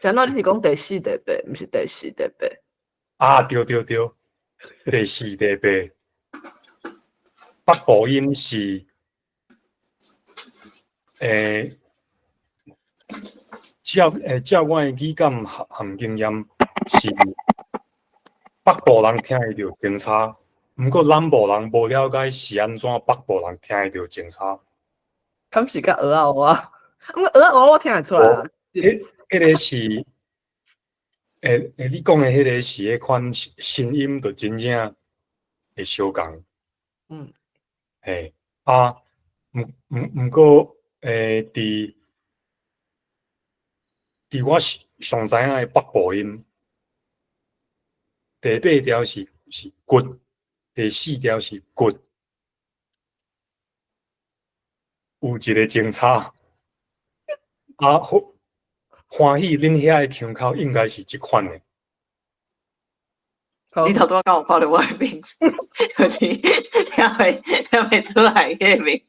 啥物你是講第四、第八，毋是第四、第八？啊，對對對，第四、第八，北部音是，照我的語感含經驗是，北部人聽會著清楚，毋過南部人無了解是按怎北部人聽會著清楚。敢是較蚵仔蚵仔？毋過蚵仔蚵仔我聽會出來啊。彼个是，你講的彼个是彼款聲音，就真正會相仝。嘿，啊，毋過，佇我上知影的北部音，第八條是骨，第四條是骨，有一个前差。啊，歡喜恁遐的腔口應該是這款的。你頭拄仔敢有看著我的面，就是聽袂出來彼面。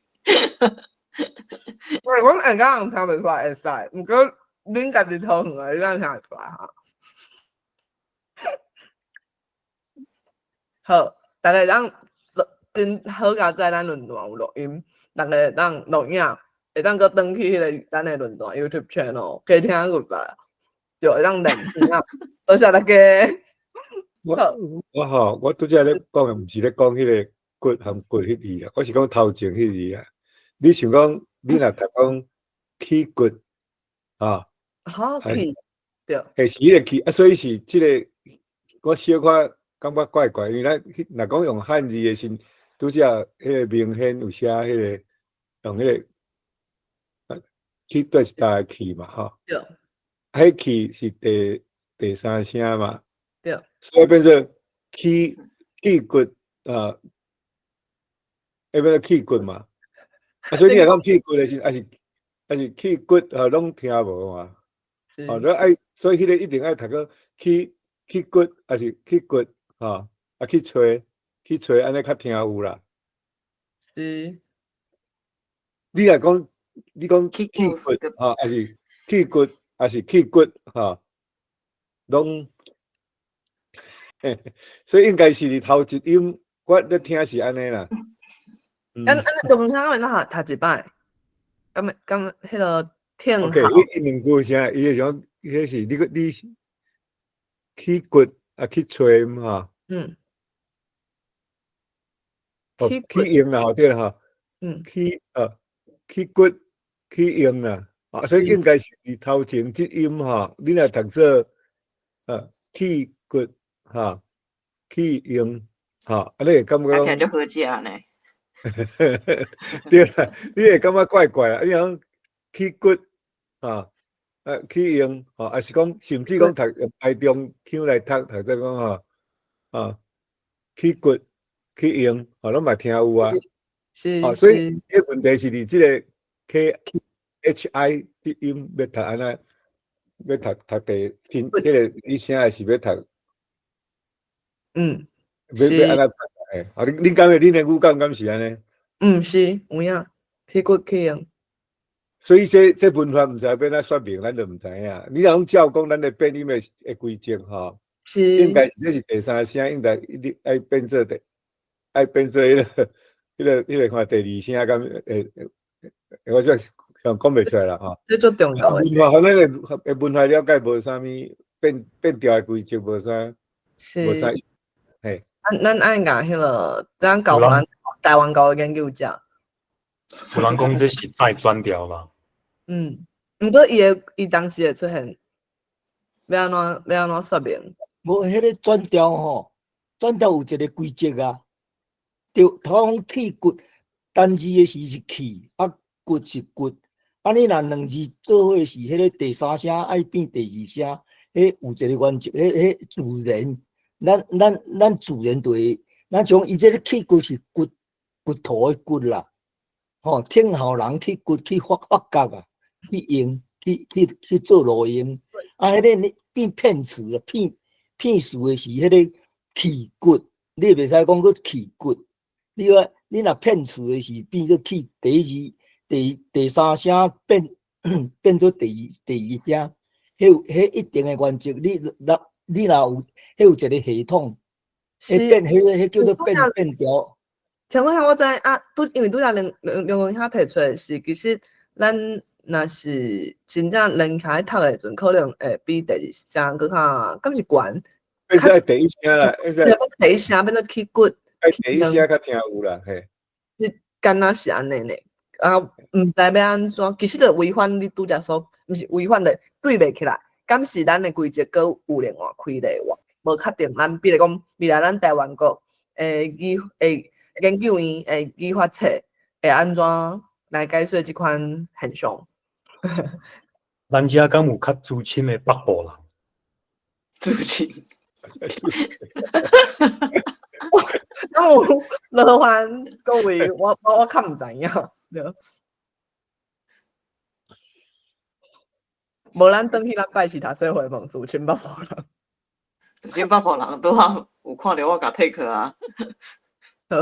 喂，阮下港人聽袂出來會使，毋過恁家己桃園的，你敢聽會出來哈？好，逐家當真好佳哉，咱論壇有錄音，逐家當錄影，會當閣轉去彼个咱的論壇 YouTube channel，加聽幾擺，就會當練聽啊。多謝大家。我吼，我拄才咧講的，毋是咧講彼个骨含骨彼字啊，我是講頭前彼字啊。你想講，你若讀講起骨啊？好起，對。欸，是彼个起啊，所以是這个，我小可感覺怪怪，因為咱若講用漢字的時，拄才彼个明顯有寫彼个用彼个啊，起對是大个氣嘛，吼。對。彼氣是第三聲嘛。對。所以變做起骨啊，會變做起骨嘛。啊，所以你若講起骨的時，抑是起骨啊，攏聽無嘛。哦，你愛，所以彼个一定愛讀講起骨，抑是起骨，吼，啊去揣去揣，按呢較聽有啦。是。你若講，你講起骨，吼，抑是起骨，抑是起骨，吼，攏。所以應該是頭一音，我咧聽是按呢啦。按按中間會哪讀一擺？敢敢彼个聽 OK，伊兩句啥？伊會想，彼是你你去骨啊去揣吼？哦，去用啦，對啦吼。去去骨去用啦，啊，所以應該是佇頭前這音吼，你若讀做去骨吼，去用吼，啊，你會感覺聽著好食呢。對啦，你會感覺怪怪啊！你講去骨啊，去用吼，抑是講甚至講讀台中腔來讀，讀做講吼，啊，去骨去用，吼，攏嘛聽有啊。是，哦，所以這個問題是佇這個 K H I 這音欲讀按怎，欲讀讀第聽，彼個你聲還是欲讀？欲欲按怎讀？欸，啊，你你感覺恁的語感敢是按呢？嗯，是有影，去骨去用。所以這這文法毋知欲按怎說明，咱就毋知影。你若講照講咱的變音的的規則吼，應該是這是第三聲，應該一定愛變做第，愛變做彼個。彼個彼個看第二聲敢會，我這講袂出來啦吼。這足重要的。文化，咱的的文化了解無啥物變變調的規則，無啥，無啥，嘿。咱咱愛共彼个，咱交予咱台灣語的研究者。有人講這是再轉調啦。嗯，毋過伊會伊當時會出現，欲按怎欲按怎說明？無彼個轉調吼，轉調有一個規則啊。對，頭講去骨單字的時是去，啊骨是骨，啊你若兩字做伙時，彼個第三聲愛變第二聲，彼有一個原則，彼彼自然，咱咱咱自然就會，咱像伊這個去骨是骨骨頭的骨啦，吼，聽候人去骨去發發覺啊，去用去去去做路用，啊，彼個你變片詞啊，片片詞的是彼個去骨，你袂使講閣去骨。你話你若片詞的是變做去第一字、第第三聲變變做第二第二聲，彼有彼一定的原則。你若你若有，彼有一個系統，彼變彼個彼叫做變變調。像我我知啊，拄因為拄才梁梁梁公遐提出來是，其實咱若是真正連起來讀的時陣，可能會比第二聲閣較敢是懸。變做第一聲啦，變做第一聲變做去骨。第一聲較聽有啦，嘿。你敢若是按呢呢？啊，毋知欲按怎，其實就違反你拄才所，毋是違反的，對袂起來。敢是咱的規則閣有另外開例外，無確定。咱比如講，未來咱台灣國的語的研究院的語法冊會按怎來解說這款現象？咱遮敢有較資深的北部人？資深。敢有勞煩各位，我我我較毋知影，對。無咱轉去咱拜四讀冊會問資深北部人。資深北部人拄好有看著我共 take 啊。好。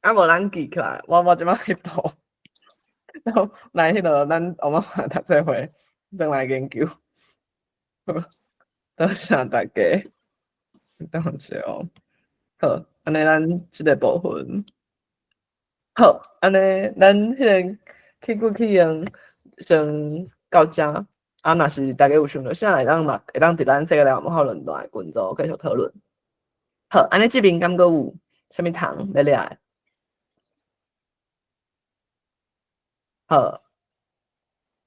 啊，無咱記起來，我我這擺翕圖，然後來彼個咱後仔讀冊會轉來研究。好，多謝大家。等下哦。好，按呢咱這個部分。好，按呢咱彼個去骨去用先到遮。啊，若是大家有想著啥，會當嘛會當佇咱世界台灣文化論壇的群組繼續討論。好，按呢這邊敢閣有啥物通欲掠的？好，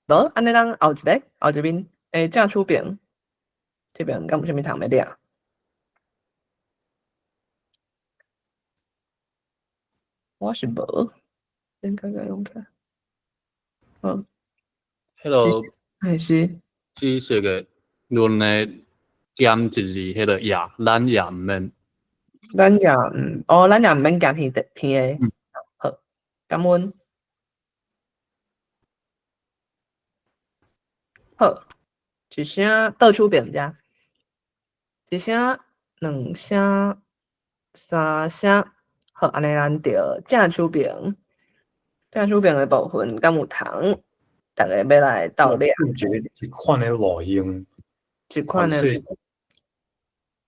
無，按呢咱後一个後一邊，欸，正手邊這邊敢有啥物通欲掠？我是無，先看看用看。好，彼个還是紫色的論的減一字，彼个也，咱也毋免。咱也毋，哦，咱也毋免驚天的天的。好，感恩。好，一聲倒手邊遮，一聲、兩聲、三聲。好，按呢咱就正手邊，正手邊的部分敢有通？逐家欲來鬥掠？一個一款的路用，一款的。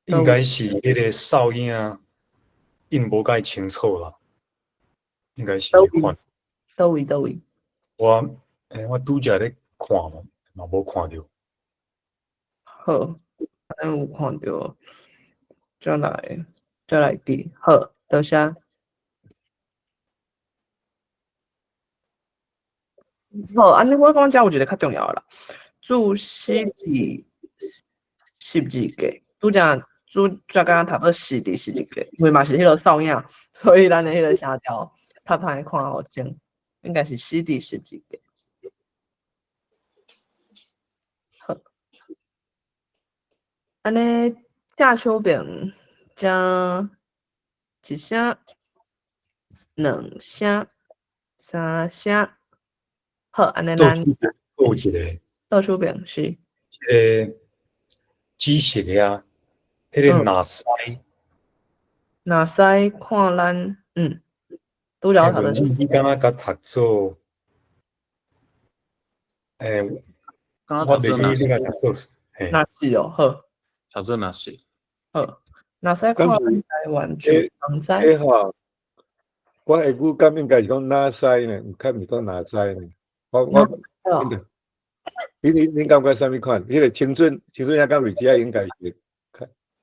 應該是彼個掃影印無蓋清楚啦，應該是彼款。佗位佗位？我我拄才咧看嘛，嘛無看著。好，咱有看著，再來記。好，多謝。好，按呢我講遮有一個較重要的啦，主死佇十字架，拄才主才敢若讀做死佇十字架，因為嘛是彼個掃影，所以咱的彼個聲調較歹看予清，應該是死佇十字架。好，按呢正手邊遮一聲、兩聲、三聲。好，按呢咱閣有一個，倒手邊是，彼個紫色的啊，彼個若使，若使看咱，拄才我讀你敢若共讀做，我袂記你共讀做，若是哦，好，讀做若是，好，若使看咱台灣就通知。欸吼，我的語感應該是講哪使呢，毋較毋是講若使呢。我，你感覺啥物款？彼個青春兄敢有遮應該是。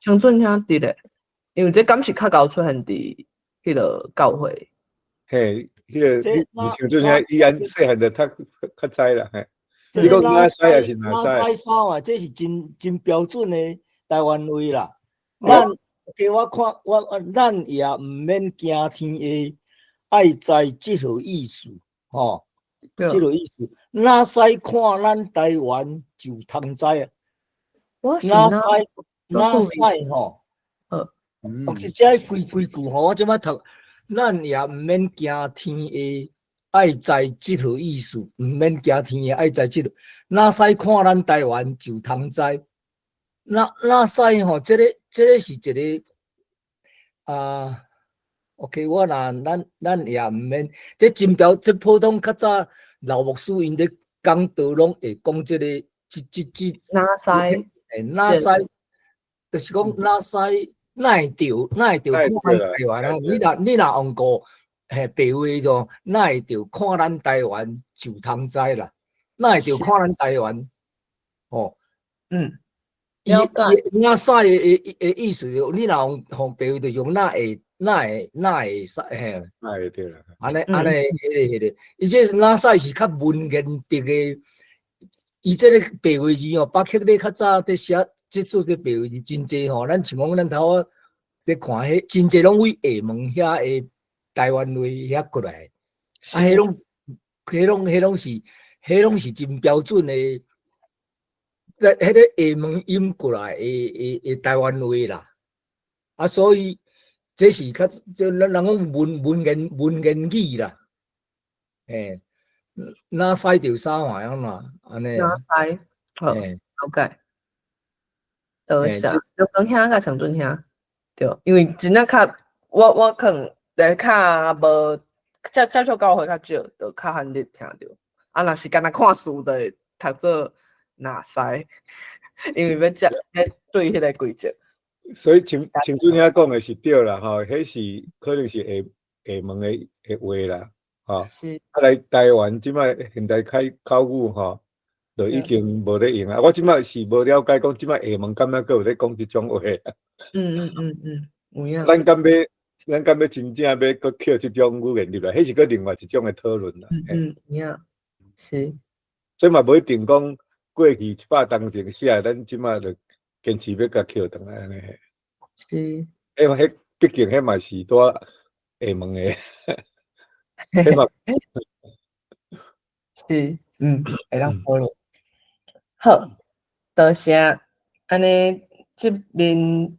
青春兄佇咧，因為這敢是較𠢕出現佇彼個教會。嘿，彼個你青春兄伊按細漢就較較知啦，嘿。你講哪使抑是若使？哪使啥啊？這是真標準的台灣話啦。咱給我看，我咱也毋免驚天下，愛知這號意思，吼。這個意思，哪使看咱台灣就通知啊？哪使哪使吼？哦，是這規規句吼，我這擺讀，咱也毋免驚天下，愛知這號意思，毋免驚天下，愛知這號。哪使看咱台灣就通知？哪使吼？這個是一個啊。OK，我若咱也毋免，這真標，這普通較早老牧師𪜶咧講道攏會講這個，這哪使？哪使？就是講哪使，哪會著，哪會著看咱台灣啊？你若用過嘿白話就，哪會著看咱台灣就通知啦？哪會著看咱台灣？吼，伊哪使的意思就，你若用白話就是講哪會。哪會使嘿？哪會對啦？按呢按呢，彼個，伊這哪使是較文言的的，伊這個白話字哦，北客咧較早佇寫，這做這白話字真濟吼。咱像講咱頭仔咧看彼真濟攏對廈門遐的台灣話遐過來，啊，彼攏是真標準的，彼個廈門音過來的台灣話啦。啊，所以。這是較這咱人講文言語啦，嘿，哪使著啥玩意啦，按呢。哪使，好，了解。多謝，劉光兄佮長准兄，對，因為真正較我可能較無接觸教會較少，就較罕咧聽著。啊，若是干焦看書就會讀做哪使，因為欲接欲對彼個規則。所以青春兄講的是對啦，吼，彼是可能是廈門的話啦，吼。啊來台灣這擺現代開口語吼，就已經無咧用啊。我這擺是無了解講這擺廈門敢猶閣有咧講這種話。有影。咱敢欲真正欲閣抾這種語言入來，彼是閣另外一種的討論啦。嗯，有影，是。所以嘛無一定講過去100冬前寫，咱這擺就堅持欲共抾轉來按呢。是。因為彼畢竟彼嘛是佇廈門的，彼嘛。是，會當討論。好，多謝。按呢，這面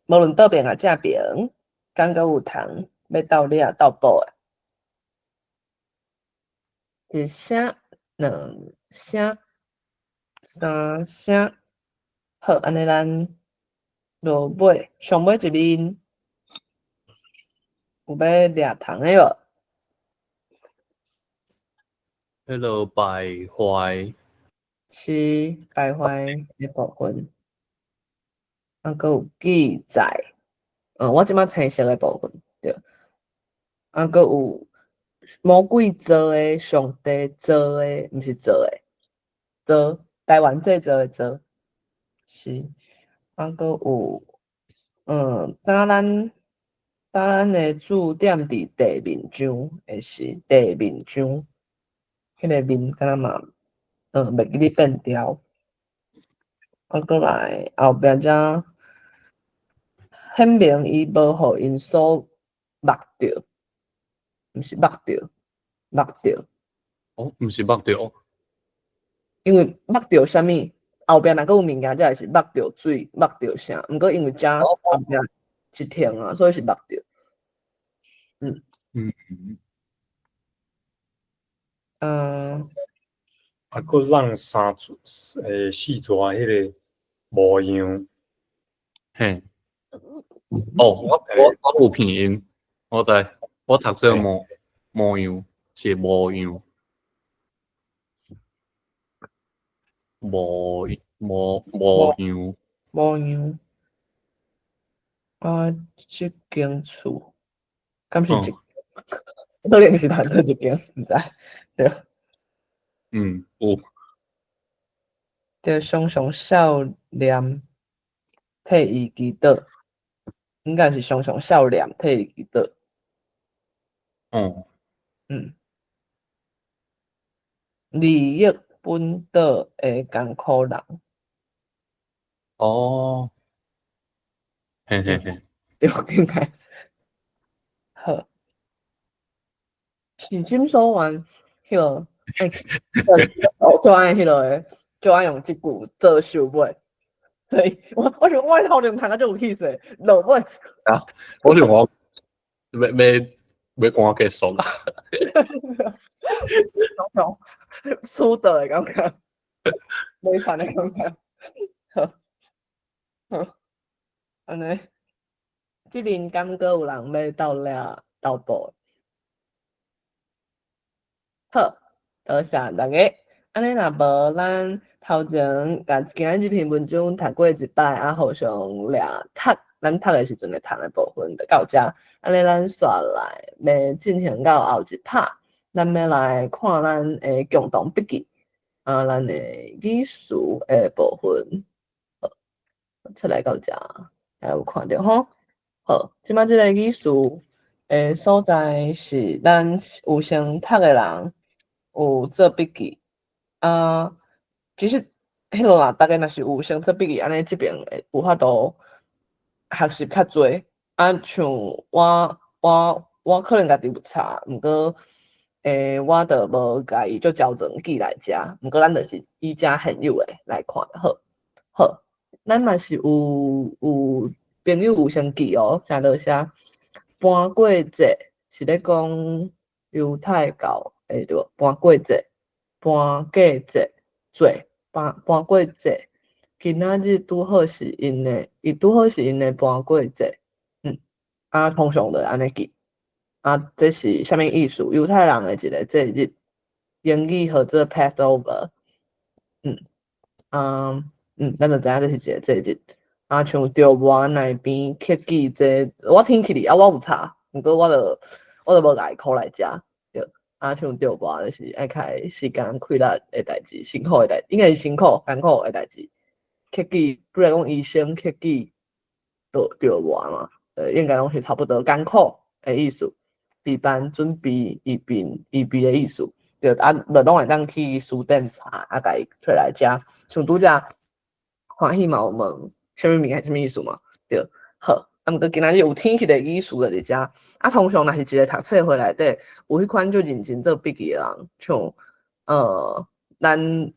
無論倒邊抑正邊，敢閣有通欲鬥掠鬥補的？一聲、兩聲、三聲。好，按呢咱落尾上尾一面有欲掠蟲的無？彼个敗壞是敗壞的部分。啊，閣有記載，我這擺青色的部分，對。啊，閣有魔鬼造的，上帝造的，毋是做的，造，台灣製造的造，是。啊，閣有，當咱的注點佇地面章的是地面章，彼個面敢若嘛，袂記得變調。啊，閣來後壁遮顯明伊無予𪜶所目著，毋是目著，目著。哦，毋是目著。因為目著啥物？後壁若閣有物件，才會是目著水、目著啥。毋過因為遮後壁一停啊，所以是目著。啊，閣讓三四逝彼個模樣。嘿。哦，我有拼音，我知，我讀做模樣是模樣。模樣。模樣。啊，這間厝，敢是一？可能是讀做一間，毋知，對。嗯，有。對，常常少念替伊祈禱，應該是常常少念替伊祈禱。利益本島的艱苦人。哦。嘿嘿嘿。對，應該。好。是診所員，彼個，欸，做愛彼個的，就愛用這句做收尾。所以我想我頭前讀甲足有氣勢，落尾。啊，我想我欲趕結束啦。輸倒的感覺，袂慘的感覺。好，好，按呢，這邊敢閣有人欲鬥掠鬥報？好，多謝大家。按呢若無，咱頭前共今仔這篇文章讀過一擺，啊，互相掠讀，咱讀的時陣會讀的部分就到遮。按呢，咱煞來欲進行到後一拍，咱欲來看咱的共同筆記，啊，咱的語詞的部分。好，出來到遮，還有看著吼？好，這擺這個語詞的所在是咱有先讀的人有做筆記。啊，其實彼落啦，逐家若是有先做筆記，按呢這爿會有法度學習較濟。啊，像我可能家己有查，毋過我就無共伊做焦整記來遮。毋過咱就是以遮現有的來看好。好，咱嘛是有朋友有先記哦，誠多謝。盤過節是咧講猶太教的對無？盤過節。盤過節，節盤過節，今仔日拄好是𪜶的，伊拄好是𪜶的盤過節，啊，通常就按呢記，啊，這是啥物意思？猶太人的一個節日，英語號做 Passover，咱就知影這是一個節日，啊，像著磨那邊刻記這，我聽起來啊，我有查，毋過我就無共伊考來遮。啊，像著磨就是愛較時間氣力的代誌，辛苦的代，應該是辛苦艱苦的代誌。克己，比如講醫生克己，著磨嘛，應該攏是差不多艱苦的意思。備辦準備預備預備的意思，對啊，就攏會當去書店查，啊，共伊揣來遮。像拄才歡喜嘛有問，啥物物件啥物意思嘛？對，好。啊，毋過今仔日有天氣的意思就佇遮。啊，通常若是一個讀冊會內底有彼款足認真做筆記的人，像咱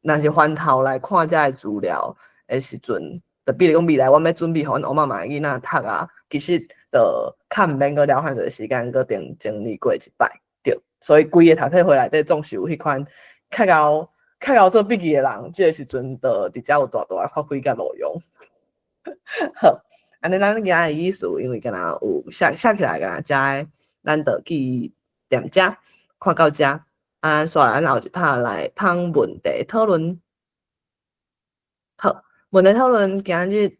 若是翻頭來看這个資料的時陣，就比如講未來阮欲準備予阮翁仔嫲囡仔讀啊，其實就較毋免閣了遐濟時間閣整理過一擺，對。所以規个讀冊會內底總是有彼款較𠢕較𠢕做筆記的人，這个時陣就佇遮有大大的發揮佮路用。好。按呢，咱今仔的意思，因為敢若有寫起來，敢若遮的，咱就記踮遮，看到遮，啊，煞來咱後一拍來訪問題討論。好，問題討論今日，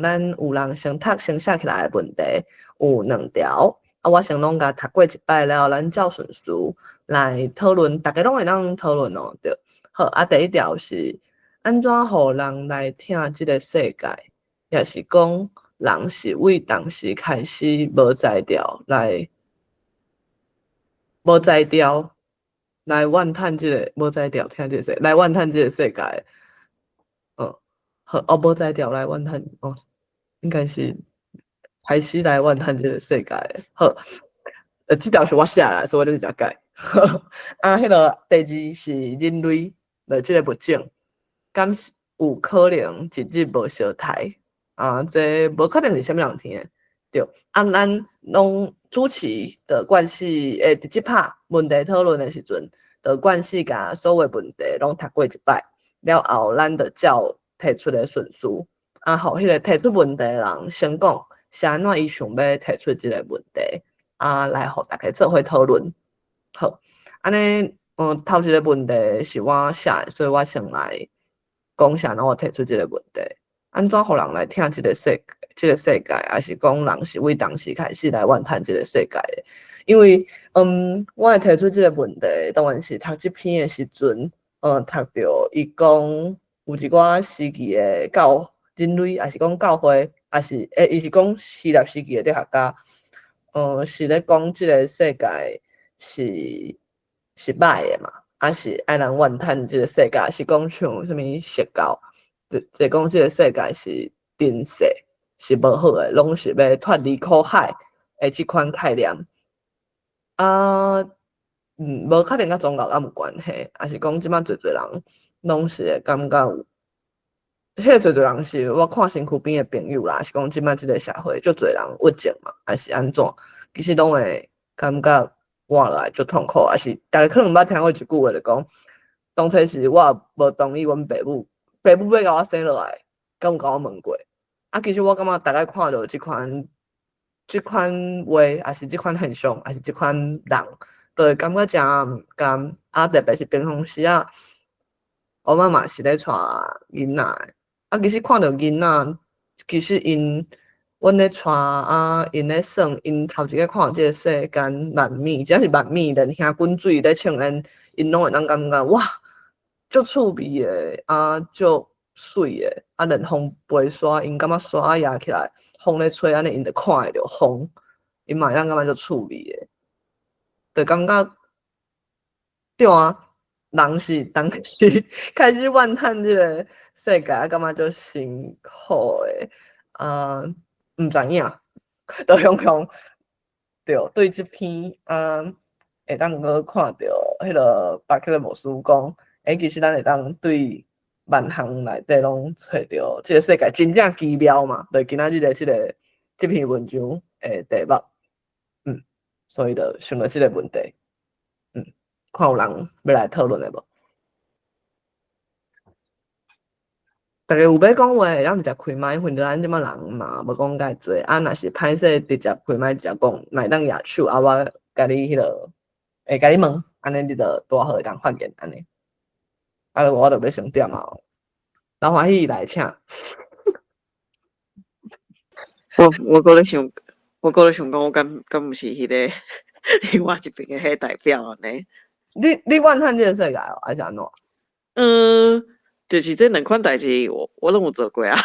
咱有人先讀先寫起來的問題有兩條，啊，我先攏共讀過一擺了後，咱照順序來討論，逐家攏會當討論哦，對。好，啊，第一條是按怎予人來疼這个世界，抑是講人是為當時開始無才調來無才調來怨嘆這个無才調疼這个世來怨嘆這个世界。好，哦，無才調來怨嘆，哦，應該是開始來怨嘆這个世界。好，這條是我寫的，所以我直接改。啊，彼个第二是人類的這个物種，敢是有可能一日無相刣？啊，這無確定是啥物人聽的，對。啊，咱攏主持的慣勢，會佇這拍問題討論的時陣，就慣勢共所有問題攏讀過一擺，了後咱就照提出的順序，啊，予彼个提出問題的人先講，是按怎伊想欲提出這个問題，啊，來予大家做伙討論。好，按呢，頭一个問題是我寫的，所以我先來講啥，然後我提出這个問題，按怎予人來疼這个世界，抑是講人是為當時開始來怨嘆這个世界的？因為，我會提出這个問題，當然是讀這篇的時陣，讀著伊講有一寡時期的教人類，抑是講教會，抑是伊是講希臘時期的哲學家，是咧講這个世界是歹的嘛，抑是愛人怨嘆這个世界，是講像啥物邪教，就講這个世界是塵世，是無好的，攏是欲脫離苦海的這款概念。啊，無確定佮宗教敢有關係，抑是講這擺濟濟人攏是會感覺有，彼个濟濟人是我看身軀邊的朋友啦，抑是講這擺這个社會足濟人鬱症嘛，抑是按怎，其實攏會感覺活落來足痛苦，抑是逐家可能捌聽過一句話，就講當初時我無同意阮爸母，爸母欲共我生落來，敢有共我問過？啊，其實我感覺逐家看著這款話，抑是這款現象，抑是這款人，都會感覺誠毋甘。啊，特別是平常時啊，我媽媽是咧帶囡仔的。啊，其實看著囡仔，其實𪜶阮咧帶啊，𪜶咧耍，𪜶頭一个看著這个世間萬物，只要是萬物，連兄滾水咧唱煙，𪜶攏會當感覺哇，足趣味的，啊，足媠的，啊，連風飛沙，𪜶感覺沙仔搖起來，風咧吹，按呢𪜶就看會著風，𪜶嘛會當感覺足趣味的，就感覺對啊，人是當時開始怨嘆這个世界，啊，感覺足辛苦的，啊，毋知影，就雄雄對，對這篇啊，會當閣看著彼个巴克勒牧師講，欸，其實咱會當對萬項內底攏揣著這个世界真正奇妙嘛，就今仔日的這篇文章的題目，所以就想著這个問題，看有人欲來討論的無？逐家有欲講話，會當直接開麥，反正咱這擺人嘛無講介濟，啊，若是歹勢直接開麥直接講，嘛會當舉手，啊，我共你彼个會共你問，按呢你就拄好會當發言按呢。啊，我就欲先點啊，老歡喜來請。我閣咧想講，我敢毋是彼个另外一邊的彼个代表按呢？你怨嘆這个世界哦，還是按怎？就是這兩款代誌，我攏有做過啊。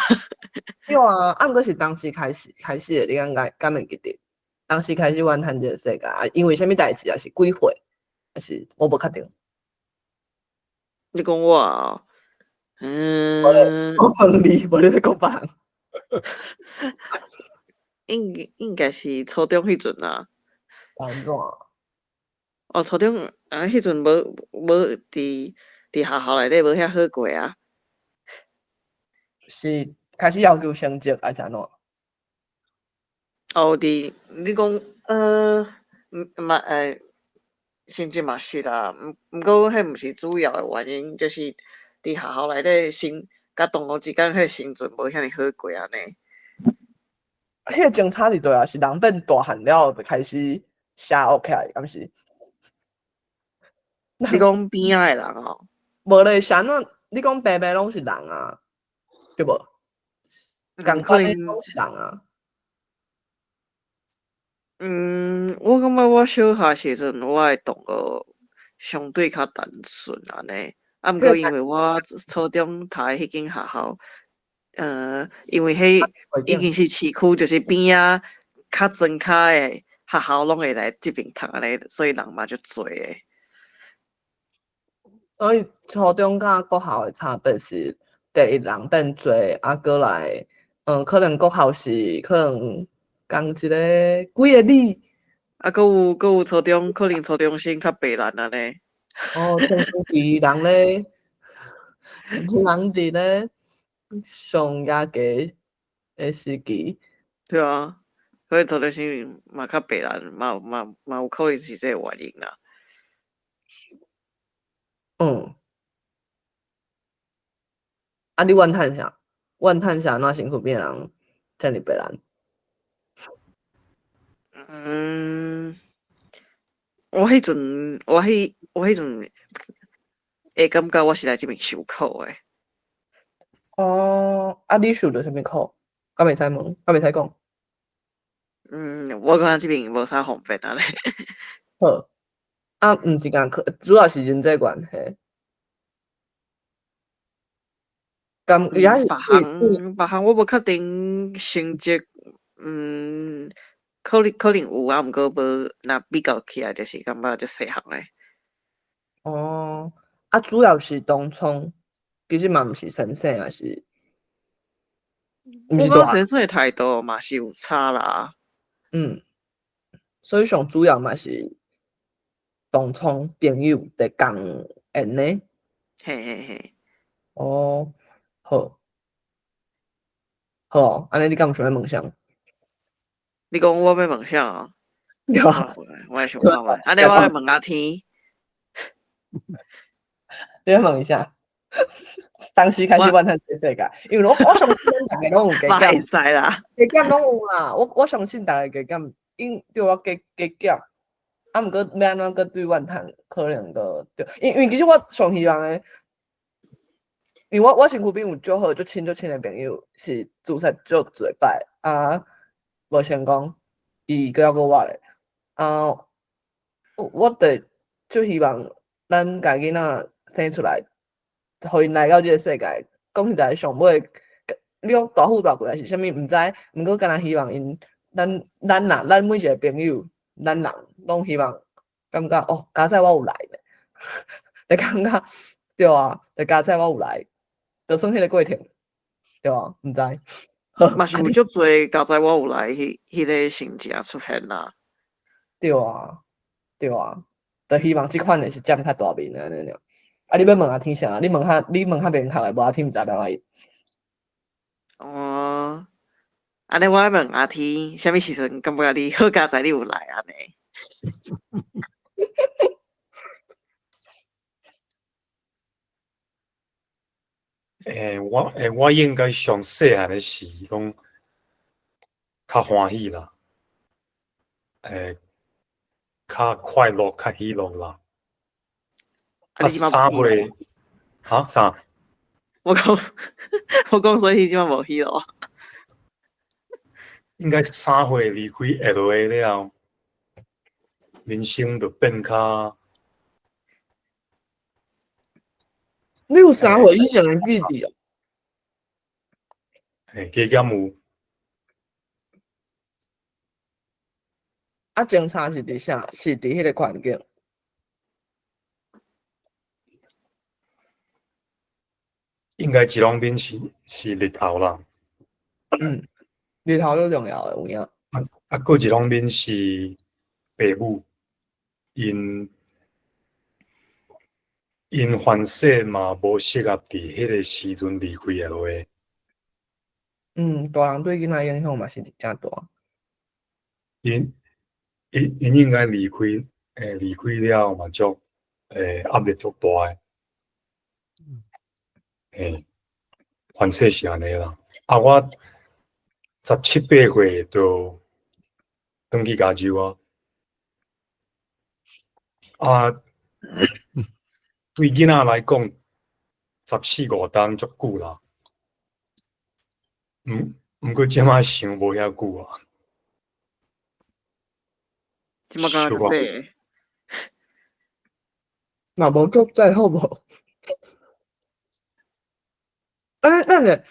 對啊，啊，毋過是當時開始的，你敢會記得？當時開始怨嘆這个世界，啊，因為啥物代誌，抑是幾歲？抑是我無確定。你講我啊？嗯。我問你，無你咧講別人。應該是初中彼陣啊。按怎？哦，初中啊，彼陣無佇學校內底無遐好過啊。是開始要求成績，還是按怎？哦，佇你講，毋嘛成績嘛是啦，毋過彼毋是主要的原因，就是佇學校內底生佮同學之間彼生存無遐爾好過按呢。彼个精彩佇佗啊？是人變大漢了後就開始邪惡起來，敢是？你講邊仔的人哦？無咧，是按怎？你講白白攏是人啊？對無？仝可能款的攏是人啊。嗯，我感覺我小學時陣，我的同學相對較單純按呢。啊，毋過因為我初中讀的彼間學校，因為彼已經是市區，就是邊仔較莊跤的學校攏會來這邊讀按呢，所以人嘛足濟的。所以初中佮國校的差別是，第一人變濟，啊，閣來，可能國校是可能仝一个幾个里，啊，閣有初中，可能初中生較白爛按呢。哦，青春期人咧，人佇咧上猶低的時期。對啊，所以初中生嘛較白爛，嘛有可能是這個原因啦。嗯。啊，你怨嘆啥？怨嘆啥？哪身軀邊人遮爾白爛？嗯，我彼陣會感覺我是來這邊受苦的。哦，啊，你受著啥物苦？敢袂使問？敢袂使講？嗯，我感覺這邊無啥方便按呢。好，啊，毋是共，主要是人際關係。敢伊別項別項我無確定成績，可能有啊，毋過無，若比較起來就是感覺足細項的。哦，啊，主要是當初，其實嘛毋是先生，也是。我感覺先生的態度嘛是有差啦。嗯，所以上主要嘛是當初朋友的共緣呢。嘿嘿嘿。哦，好。好，按呢你敢有想欲問啥？你講我欲問啥啊？對啊。我來想看覓。按呢我來問阿天。你欲問一下。當時開始怨嘆這世界，因為我相信逐家攏有加減。會使啦。加減攏有啦，我相信逐家加減，因對我加加減。啊，毋過欲按怎閣對怨嘆，可能閣對，因為其實我上希望的，因為我身軀邊有足好足親足親的朋友，是自殺足濟擺啊，無成功，伊閣猶閣活咧。啊，我就足希望咱家囡仔生出來，予𪜶來到這個世界，講實在，上尾，你講大富大貴抑是啥物，毋知，毋過敢若希望𪜶，咱啦，咱每一個朋友，咱人攏希望感覺哦，佳哉我有來咧，就感覺對啊，就佳哉我有來，就算彼個過程，對啊，毋知。嘛是有足濟佳哉我有來，彼個心情出現啦。對啊，對啊，就希望這款的是佔較大面按呢爾。啊！你欲問阿天啥？你問較明確的，無阿天毋知欲按怎。哦，按呢我愛問阿天，啥物時陣感覺你好佳哉你有來按呢？我應該上細漢的時，攏較歡喜啦，較快樂，較喜樂啦。啊，3歲，哈啥？我講，所以這擺無喜樂。應該3歲離開 LA 了，人生就變較。你有3歲以前的記憶哦？嘿，加減有。啊，前差是佇啥？是佇彼個環境。應該一方面是日頭啦。嗯，日頭最重要的有影。啊，閣一方面是爸母，𪜶凡勢嘛無適合佇彼個時陣離開 LA。嗯，大人對囡仔影響嘛是誠大。𪜶應該離開，離開了嘛足，壓力足大的。嘿，凡勢是按呢啦。啊，我十七八歲就轉去加州啊。啊，對囡仔來講，十四五冬足久啦。毋過這馬想無遐久啊。這馬感覺足短。嘛無足濟好無？欸，等下，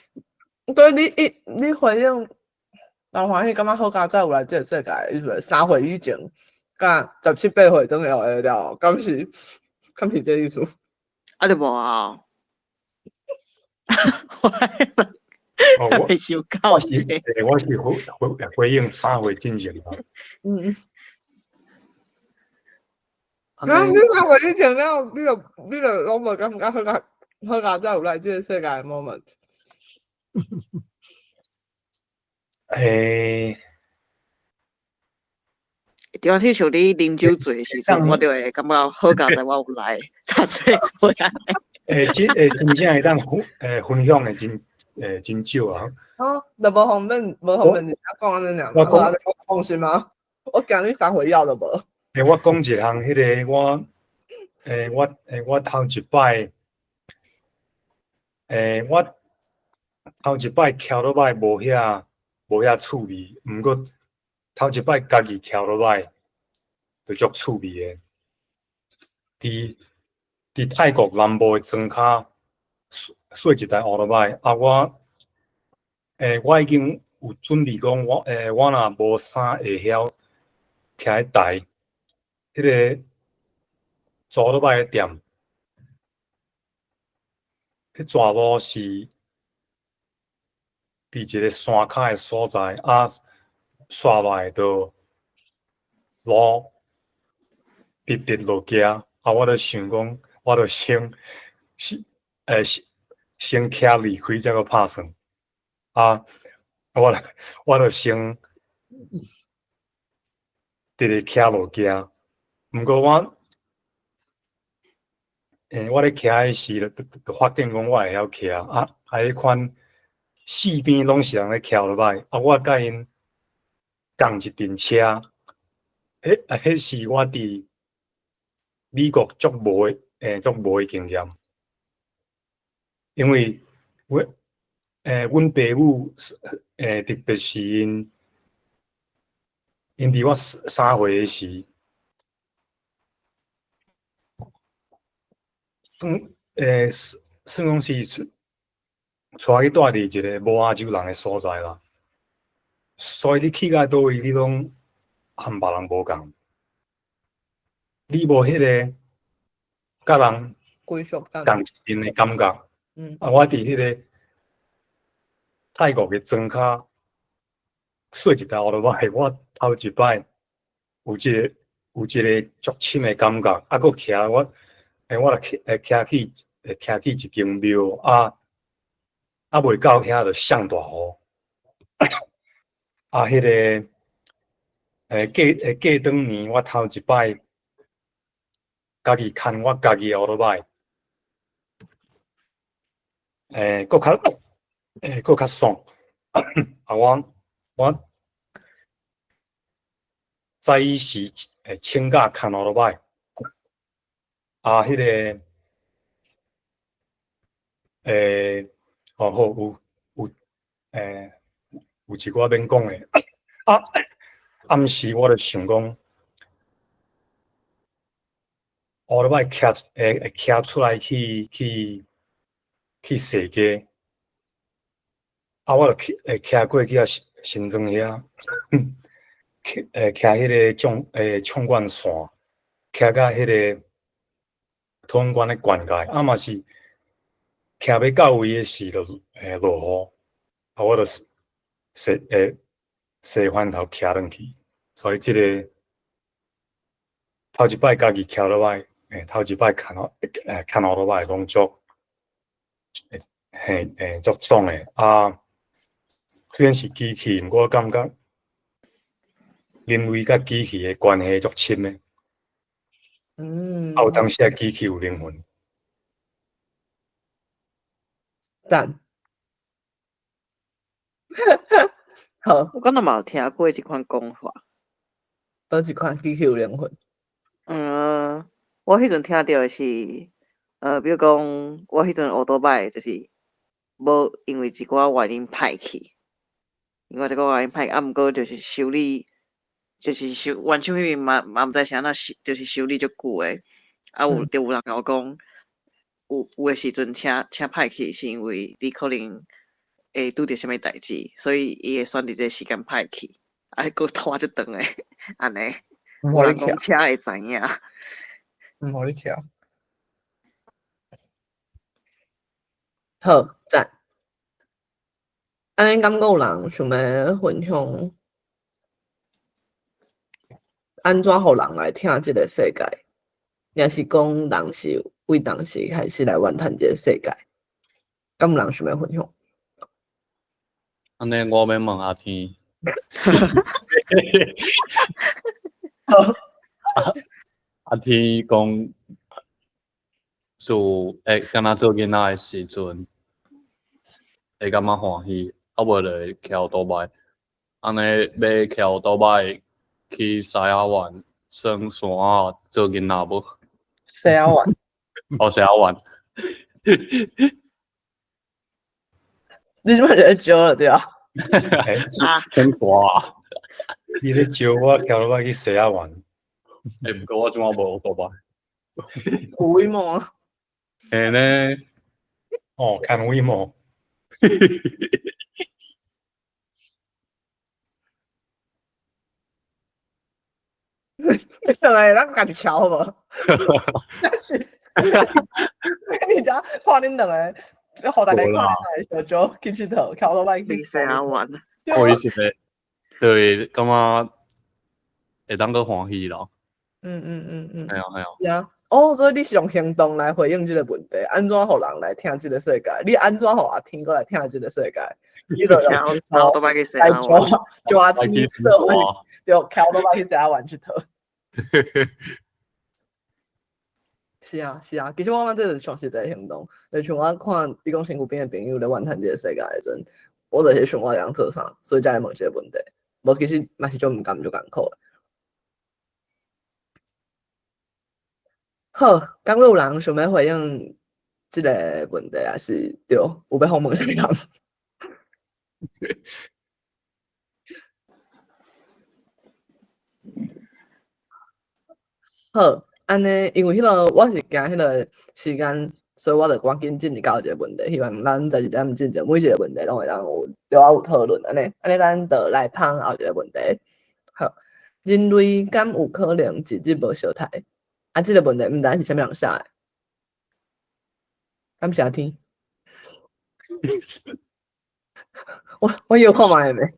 對你一你回應，老歡喜，感覺好佳哉有來這个世界，意思3歲以前，佮17、8歲轉來了，敢是這意思？啊，就無啊。哦，我未想到我是欸，我是回應3歲進前啊。啊，你3歲以前了，你就攏無感覺好佳哉有來這个世界的 moment。欸。對啊，親像你啉酒醉的時陣，我就會感覺好佳哉我有來，讀冊回來。欸，這欸真正會當分享的真少啊。哦，就無方便，無方便，你講按呢爾。我講放心嗎？我驚你3歲了都無。欸，我講一項，彼个我，欸，我欸，我頭一擺，欸，我頭一擺騎倒擺無遐趣味，毋過頭一擺家己騎倒擺就足趣味的。佇泰國南部的莊跤，細一台烏多擺，啊我，欸，我已經有準備講，我若無啥會曉騎台，彼个租倒擺的店，彼逝路是佇一个山跤的所在，啊，煞落來就路直直落行，啊，我就想講，我就先騎離開才閣拍算，啊，我就先直直騎落行，毋過我，欸，我咧騎的時，就發現講我會曉騎，啊，彼款四邊攏是人咧騎倒擺，啊，我佮𪜶仝一陣車，彼是我佇美國足無的經驗，因為阮爸母，欸，特別是𪜶佇我3歲的時，算講是帶去住佇一个無亞洲人的所在啦，所以你去到佗位，你攏和別人無仝，你無彼个佮人歸屬感，仝一陣的感覺。啊，我佇彼个泰國的莊跤，細一台烏多擺，我頭一擺有這個足深的感覺，啊，閣騎我，欸，我就騎，騎去一間廟，啊，未到遐就上大雨，啊，彼个，欸，過轉年我頭一擺家己牽我家己的烏多擺，欸，閣較爽，啊，我早起時會請假牽烏多擺，啊，彼个，欸，哦好，有一寡免講的，啊，暗時我就想講，烏多擺會騎出來去踅街，啊，我就去會騎過去啊新莊遐，騎彼个縱貫線，騎到彼个土灣的灌溉，啊嘛是騎欲到位的時就會落雨，啊，我就洗翻頭騎轉去，所以這个頭一擺家己騎落來，欸，頭一擺牽烏多擺攏足，嘿，欸，足爽的啊！雖然是機器，毋過我感覺人類佮機器的關係足深的。啊，有當時啊，機器有靈魂。讚。好。我敢若嘛有聽過這款講法。佗一款機器有靈魂？嗯，我彼陣聽著的是，比如講，我彼陣烏多擺就是無因為一寡原因歹去。因為這個因歹，啊，毋過就是修理，就是修原廠彼邊嘛嘛毋知是按怎修，就是修理足久的。啊有，就有人共我講，有的時陣車歹去，是因為你可能會拄著啥物代誌，所以伊會選佇這個時間歹去，啊，閣拖足長的，按呢。有人講車會知影。毋予你徛。好，讚。按呢敢閣有人想欲分享？按怎予人來疼這个世界？抑是講人是為當時開始來怨嘆這个世界？敢有人想欲分享？按呢，我欲問阿天。好。阿天講，自會敢若做囡仔的時陣，會感覺歡喜，啊無就會騎歐多擺。按呢欲騎歐多擺去西仔灣耍山仔做囡仔無？西仔灣。哦，西仔灣。你這擺是咧招了對啊？真大。你咧招我騎歐多擺去西仔灣。欸，毋過我這擺無歐多擺。有威猛啊！會呢。哦，牽威猛。你上來咱家己瞧好無？是，你知看恁兩个，予大家看恁兩个小招去𨑨迌，騎歐多擺去西仔灣。我意思是，對，感覺會當閣歡喜咯。嘿啊嘿啊。是啊，哦，所以你是用行動來回應這个問題，按怎予人來疼這个世界？你按怎予阿天閣來疼這个世界？你就用騎歐多擺去西仔灣，招阿天社會，對，騎歐多擺去西仔灣𨑨迌。是啊，是啊，其實我感覺這就是上實際行動，就像我看你講身軀邊的朋友咧怨嘆這個世界的時陣，我就是想我會當做啥，所以才會問這個問題。無其實嘛是足毋甘足艱苦的。好，敢閣有人想欲回應這个問題，抑是對，有欲訪問啥物人？好，按呢，因為彼个我是驚彼个時間，所以我就趕緊進入到一个問題，希望咱在12點進前每一个問題攏會當有著愛有討論，按呢，按呢咱就來拋後一个問題。好，人類敢有可能一日無相刣？啊，這个問題毋知是啥物人寫的？感謝天。我有看覓未？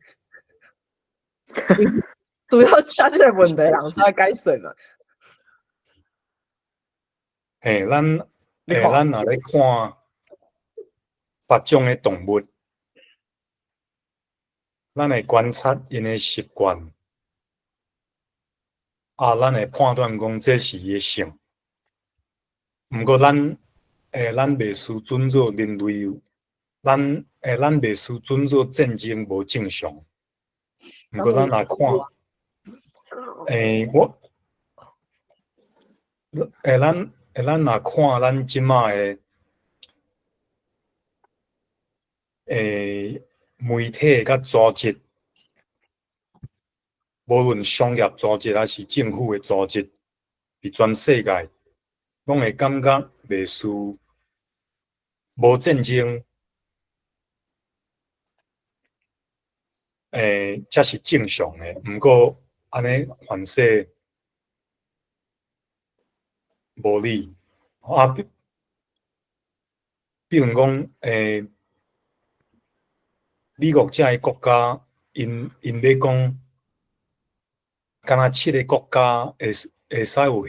主要寫這个問題人出來解說嘛。嘿，咱若咧看別種的動物，咱會觀察𪜶的習慣，啊，咱會判斷講這是伊的性。毋過咱袂輸準做人類，咱袂輸準做戰爭無正常。毋過咱若看，我，咱若看咱這擺的，媒體佮組織，無論商業組織抑是政府的組織，佇全世界，攏會感覺袂輸無戰爭，才是正常的。毋過按呢凡勢無理啊！比如講，美國這个國家，𪜶欲講，敢若七个國家會使有核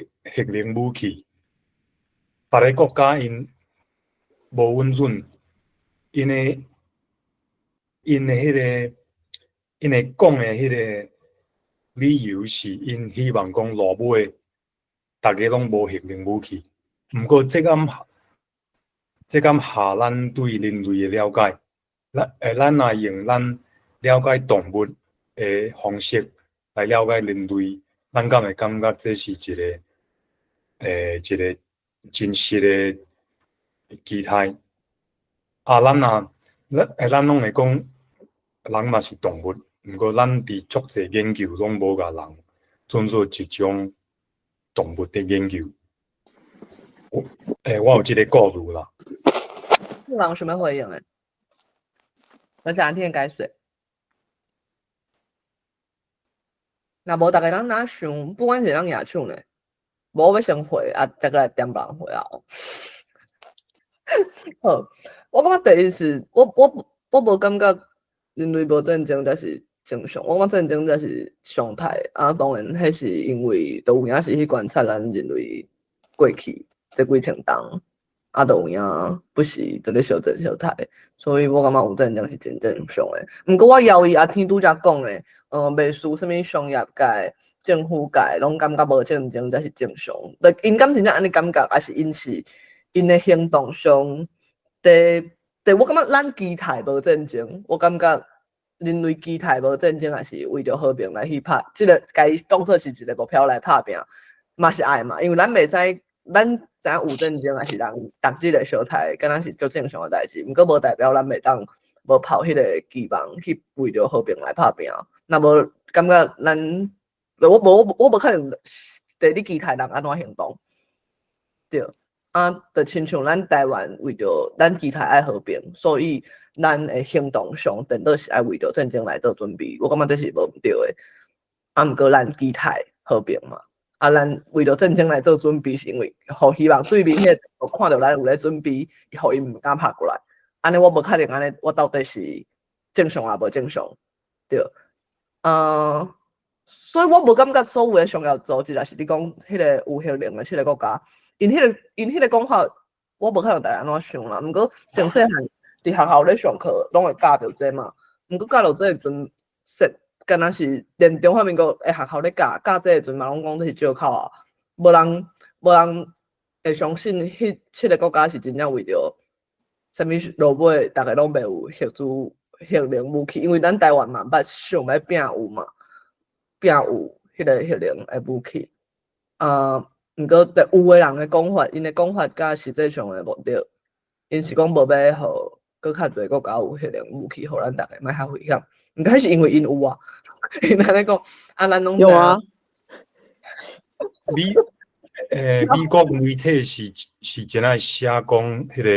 能武器，別个國家𪜶無允准，𪜶的講的彼个理由是，𪜶希望講落尾，逐家攏無核能武器。毋過這敢合咱對人類的了解？咱若用咱了解動物的方式來了解人類，咱敢會感覺這是一个真實的期待？啊，咱攏會講，人嘛是動物，毋過咱佇足濟研究攏無共人當做一種動物佇研究。我有這个顧慮啦。有人想欲回應的？我是安天解說。若無逐家攏哪想，不管是咱舉手呢，無我欲先回啊，再閣來點別人回啊。好，我感覺第一是，我無感覺人類無戰爭才是正常，我感覺戰爭才是常態。啊，當然，彼是因為都有影是去觀察咱人類過去這幾千冬，啊，都有影不時佇咧相戰相殺，所以我感覺有戰爭是真正常的。毋過我猶豫阿天拄才講的，袂輸啥物商業界、政府界，攏感覺無戰爭才是正常。𪜶敢真正按呢感覺，抑是𪜶是𪜶的行動上，佇我感覺咱期待無戰爭，我感覺人類期待無戰爭，也是為著和平來去拍，這個共伊當做是一個目標來拍拚，嘛是愛嘛，因為咱袂使，咱知影有戰爭，也是人逐日會相殺，敢若是足正常的代誌。毋過無代表咱袂當無抱彼個期望去為著和平來拍拚。若無感覺咱，我無可能佇你期待人按怎行動，對。啊，就親像咱台灣為著咱期待愛和平，所以咱的行動上，顛倒是愛為著戰爭來做準備。我感覺這是無毋對的。啊，毋過咱期待和平嘛，啊，咱為著戰爭來做準備，是因為予希望對面彼個看著咱有咧準備，予𪜶毋敢拍過來。按呢我無確定，按呢我到底是正常抑無正常？對。所以我無感覺所有的商業組織，抑是你講彼個有核能的七个國家。𪜶彼個講法，我無可能逐家按怎想啦。毋過從細漢佇學校咧上課，攏會教著這嘛。毋過教著這時陣，說敢若是連中華民國的學校咧教教這時陣嘛，攏講這是藉口啊。無人會相信彼七个國家是真正為著啥物落尾，逐家攏袂有核子核能武器，因為咱台灣嘛捌想欲拚有嘛，拚有彼個核能的武器。啊，毋過，有的人的講法，𪜶的講法佮實際上的目的，𪜶是講無欲予閣較濟國家有核能武器，予咱逐家莫遐危險。毋過是因為𪜶有啊，𪜶按呢講，啊，咱攏有啊。美國媒體是真愛寫講彼个，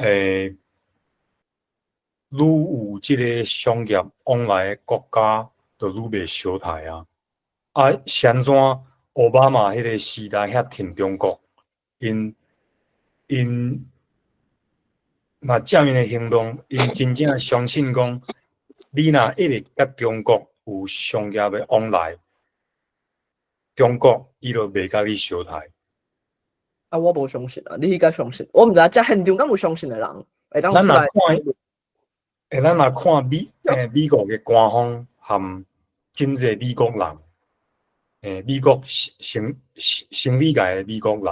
愈有這个商業往來的國家，就愈袂相殺啊。啊，是按怎？奧巴馬彼个時代遐挺中國，𪜶若照𪜶的行動，𪜶真正相信講，你若一直佮中國有商業的往來，中國伊就袂佮你相殺。啊，我無相信啊，你彼個相信？我毋知影，遮現場敢有相信的人會當出來。咱若看美國的官方含真濟美國人。美國生理界的美國人，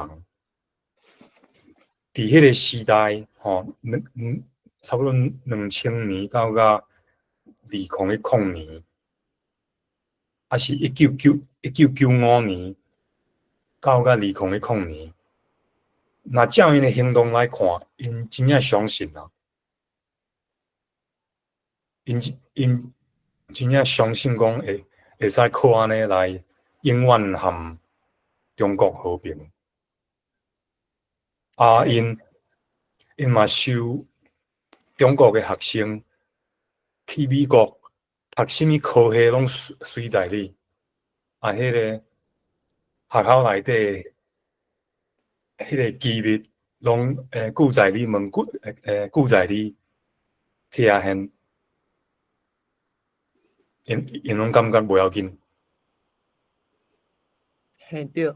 佇彼个時代，吼，差不多2000年到甲2010年，抑是1995年到甲2010年，若照𪜶的行動來看，𪜶真正相信啊，𪜶真正相信講會使靠按呢來永遠和中國和平。啊，𪜶嘛收中國的學生去美國讀啥物科系攏隨在你。啊，彼个學校內底彼个機密攏記載你問記載你去遐現，𪜶攏感覺無要緊。嘿對。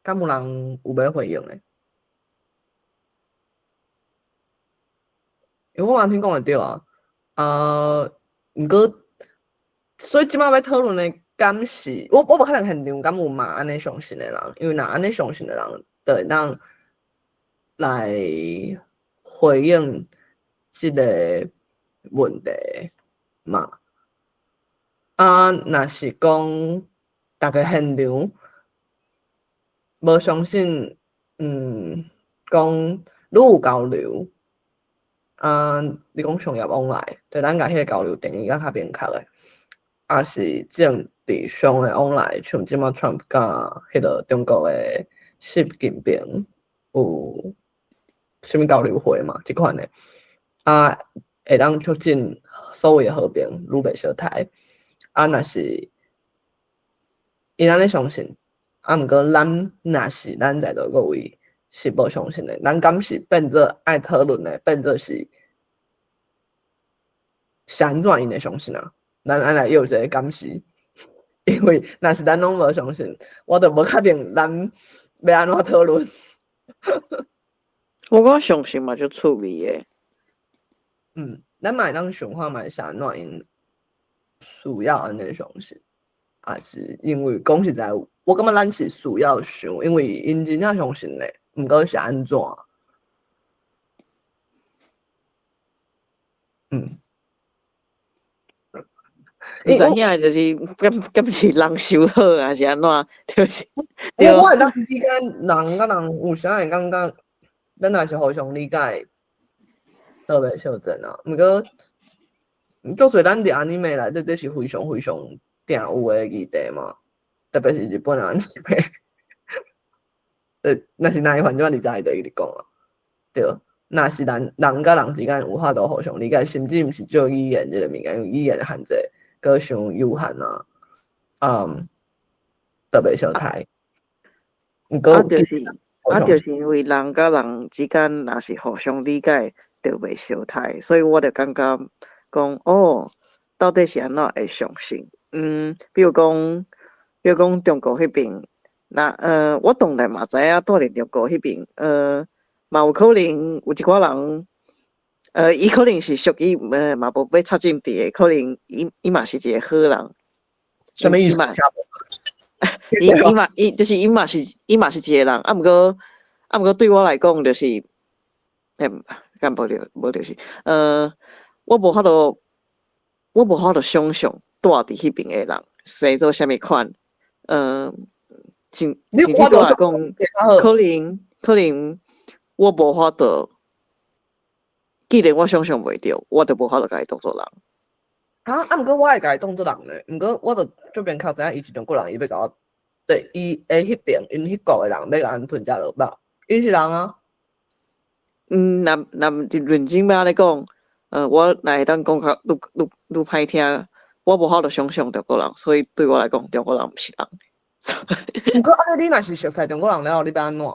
敢有人有欲回應的？因為我嘛聽講會對啊，啊，毋過，所以這擺欲討論的敢是，我無可能現場敢有嘛按呢相信的人，因為若按呢相信的人，就會當來回應這个問題嘛。啊，若是講逐家現場無相信，講愈有交流，啊，你講商業往來，對咱共彼個交流定義較較明確的，抑是政治上的往來，像這馬 Trump 佮彼個中國的習近平有啥物交流會嘛？這款的，啊，會當促進所謂的和平，愈袂相刣。啊，若是𪜶按呢相信，啊，毋過咱若是咱在座各位是無相信的，咱敢是變做愛討論的，變做是是按怎𪜶會相信啊？咱愛來約一个敢是，因為若是咱攏無相信，我就無確定咱欲按怎討論。我感覺相信嘛足趣味的。嗯，咱嘛會當想看覓是按怎𪜶需要按呢相信，抑是因為講實在，我感覺咱是需要想，因為𪜶真正相信的，毋過是按怎？嗯。毋知影就是敢敢是人修好，抑是按怎？就是。我會當理解人佮人有啥會感覺，咱若是互相理解，特別相近啊。毋過，足濟咱佇 anime 內底，這是非常非常定有的議題嘛。特別是日本 anime，若是哪一番，這擺二十就一直講啊。對，若是人人佮人之間有法度互相理解，甚至毋是借語言這个物件，因為語言的限制閣傷有限啊。嗯，特別相刣。毋過，啊，就是啊，就是因為人佮人之間若是互相理解，就袂相刣，所以我就感覺講，哦，到底是按怎會相信？嗯，比如講，比如講中國彼邊，那我當然嘛知影，蹛佇中國彼邊，嘛有可能有一寡人，伊可能是屬於嘛無欲插政治的，可能伊伊嘛是一個好人。啥物意思？伊伊嘛伊就是伊嘛是伊嘛是一個人，啊毋過啊毋過對我來講就是，欸，敢無著無就是，我無法度，我無法度想像蹛佇彼邊的人生做啥物款，甚甚至對我來講，可能可能我無法度，既然我想像袂著，我就無法度共伊當做人。啊啊！毋過我會共伊當做人咧，毋過我就足明確知影伊是中國人，伊欲共我，對，伊的彼邊，𪜶彼國的人欲共咱吞食落腹，伊是人啊。嗯，若若毋是認真欲按呢講，我若會當講較愈愈愈歹聽，我無法度想像中國人，所以對我來講，中國人毋是人。毋過按呢，你若是熟似中國人了後，你欲按怎？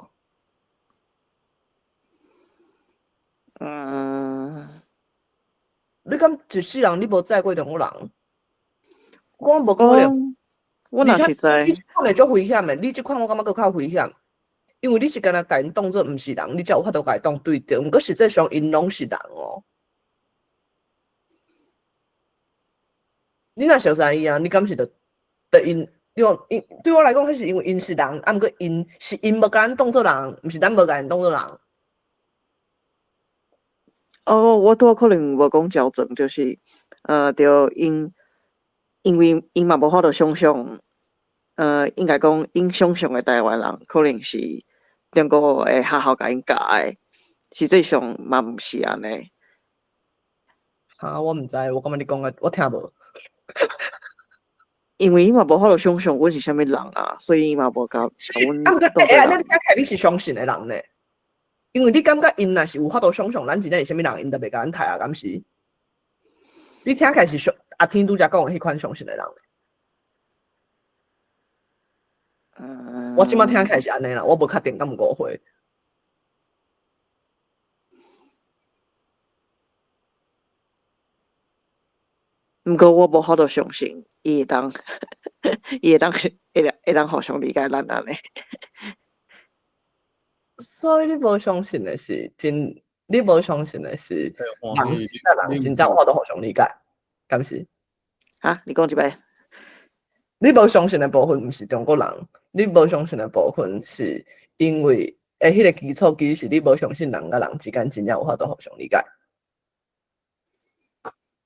嗯。你敢一世人你無載過中國人？我無可能。我若是知。你這款會足危險的，你這款我感覺閣較危險，因為你是干焦共𪜶當做毋是人，你才有法度共伊當對著。毋過實際上𪜶攏是人哦。你若熟似伊啊，你敢是著著𪜶？對我，𪜶對我來講，彼是因為𪜶是人，啊毋過𪜶是𪜶無共咱當做人，毋是咱無共𪜶當做人。哦，我拄仔可能無講焦準，就是，對，𪜶因為𪜶嘛無法度想像，應該講𪜶想像的台灣人，可能是中國的學校共𪜶教的，實際上嘛毋是按呢。哈，我毋知，我感覺你講的我聽無。因為𪜶嘛無法度想像阮是啥物人啊，所以𪜶嘛無共阮啊，毋過，欸，你聽起來你是相信的人呢？因為你感覺𪜶若是有法度想像咱真正是啥物人，𪜶就袂共咱刣啊，敢是？你聽起來是相阿天拄才講的彼款相信的人。我這擺聽起來是按呢啦，我無確定，敢有誤會。毋過我無法度相信伊會當，伊會當會會當互相理解咱按呢。所以你無相信的是真，你無相信的是人佮人真正有法度互相理解，敢是？哈，你講一擺。你無相信的部分毋是中國人，你無相信的部分是因為欸，彼個基礎其實是你無相信人佮人之間真正有法度互相理解，